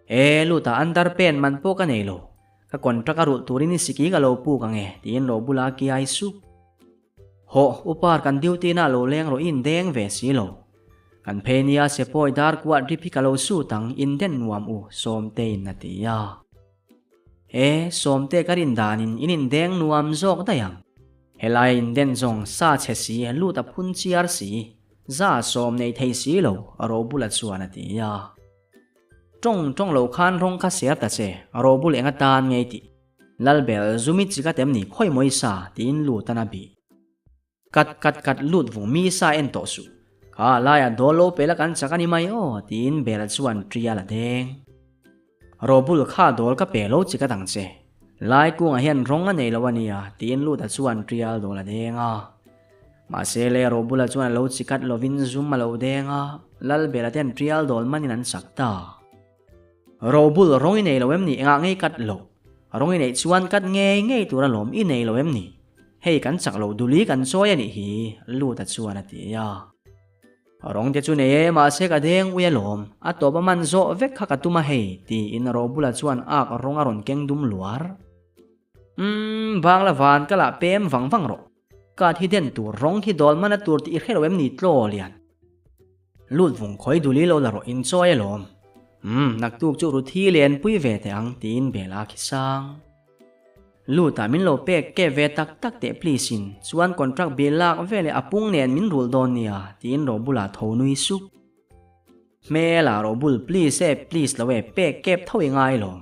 E, Luta under pen man pawh ka nei lo. Ka contract a rulh turin i siki ka lo puk ang e, tiin lo bula kiai sup. Hawh, upar kan duty na lo leng rawh i indeng ve si lo. Kan phei nia sepawi dar kuah drip hi ka lo sut ang, inden nuam u, Sawmtein a ti a. E, Sawmte ka rin danin in indeng nuam zawk daih ang. Helai a inden zawng sa chhe si, Luta phun chiar si, za sawm nei thei si lo, Robula chuan a ti a. Tawng tawng lo khan rawng kha ser ta che, robul eng atan ngei tih. Lalbel, zumi chi ka tem ni khawi mawi sa, tiin lut an a bih. Kat kat kat lut vung mi sa en tawh suh. Kha laiah dawl lo pela kan chak a ni mai aw, tiin Bela chuan trial a deng. Robul kha dawl ka pe lo chi ka dang che. Lai kungah hian rawng a nei lo a nia, tiin Luta chuan trial dawl a deng a. Mahse le Robula chuan a lo chikat lovin zum a lo deng a, Lalbela ten trial dawl manin an sak ta. Robul rawng i nei lo em ni engah ngei kat loh? Rawng i neih chuan kat ngei ngei tur alawm i nei lo em ni? Hei kan chak lo duli kan chawi a nih hi, Luta chuan a ti a. Rawng te chu nei e, mahse ka deng ui alawm, a tawp a man zawh vek kha ka tum a hei, tiin Robula chuan ak rawng a rawn keng dum luar. Umm, bangla van ka lah pem vang vang rawh. Card hi den tur, rawng hi dawl mana tur tih i hre lo em ni tlaw lian. Lut vung khawi duli lo la rawh in chawi alawm. Umm, naktuk chu Ruthi len pui ve teh ang tiin Bela khi sang. Lut ah min lo pek kep ve tak tak teh please in, chuan contract bill lak veleh a pung nen min rulh dawn nia tiin Robula tho nui sup. Hmela Robul please e please lo e pek kep tho i ngai lawm.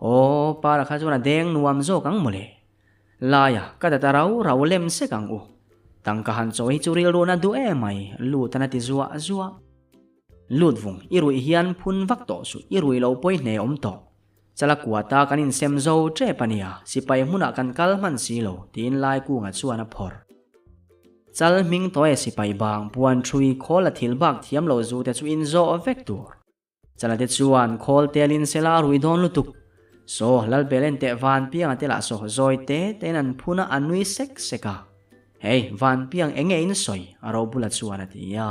Aw, para kha chuan a deng nuam zawk ang mawle. Laia, ka data rau rau lem sek ang u. Tangka han chaw hi chu rilruhna duh em mai, lut an a ti zuah zuah. Lut vung, i ruih hian phun vak tawh suh, i ruih lo pawi hne awm tawh. Chala kuata kan insem zo tep a nia, sipai hmunah kan kal hman si lo, tiin Laikunga chuan a phawrh. Chal hming tawh e sipai bang puan thui khawl a thil bak thiam lo zu te chu inzawh vek tur. Chalate chuan khawl telin sela a rui dawn lutuk. Saw, Lalbelen teh Vanpianga te lah saw zawi te tein an phun a, a nui sek sek a. Hei, Vanpiang eng nge in sawi? a Robula chuan a ti a.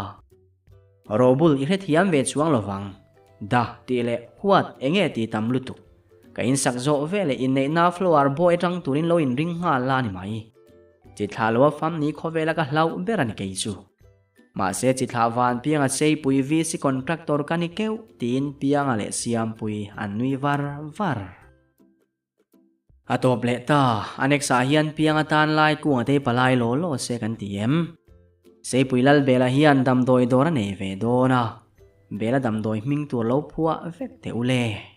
Robul, i hrethiam ve chuang lo vang. Da, tih leh huat eng nge ti tam lutuk. Ka insak zawh ve leh inneihna flower boy atang turin lo inring nghal la ni mai. Chithlah lo a fam ni khawvela ka hlauh ber a ni kei chu. Mahse chithlah van Pianga Seipui VC contractor ka ni keuh tiin Pianga leh Siampui an nui var var. A tawp leh ta, a next ah hian piang atan lai kung a tei palai law law se kan ti em? Seipui Lalbela hian damdawi dawr a nei ve dawn a, Bela damdawi hming tur lo phuah vek teh u le.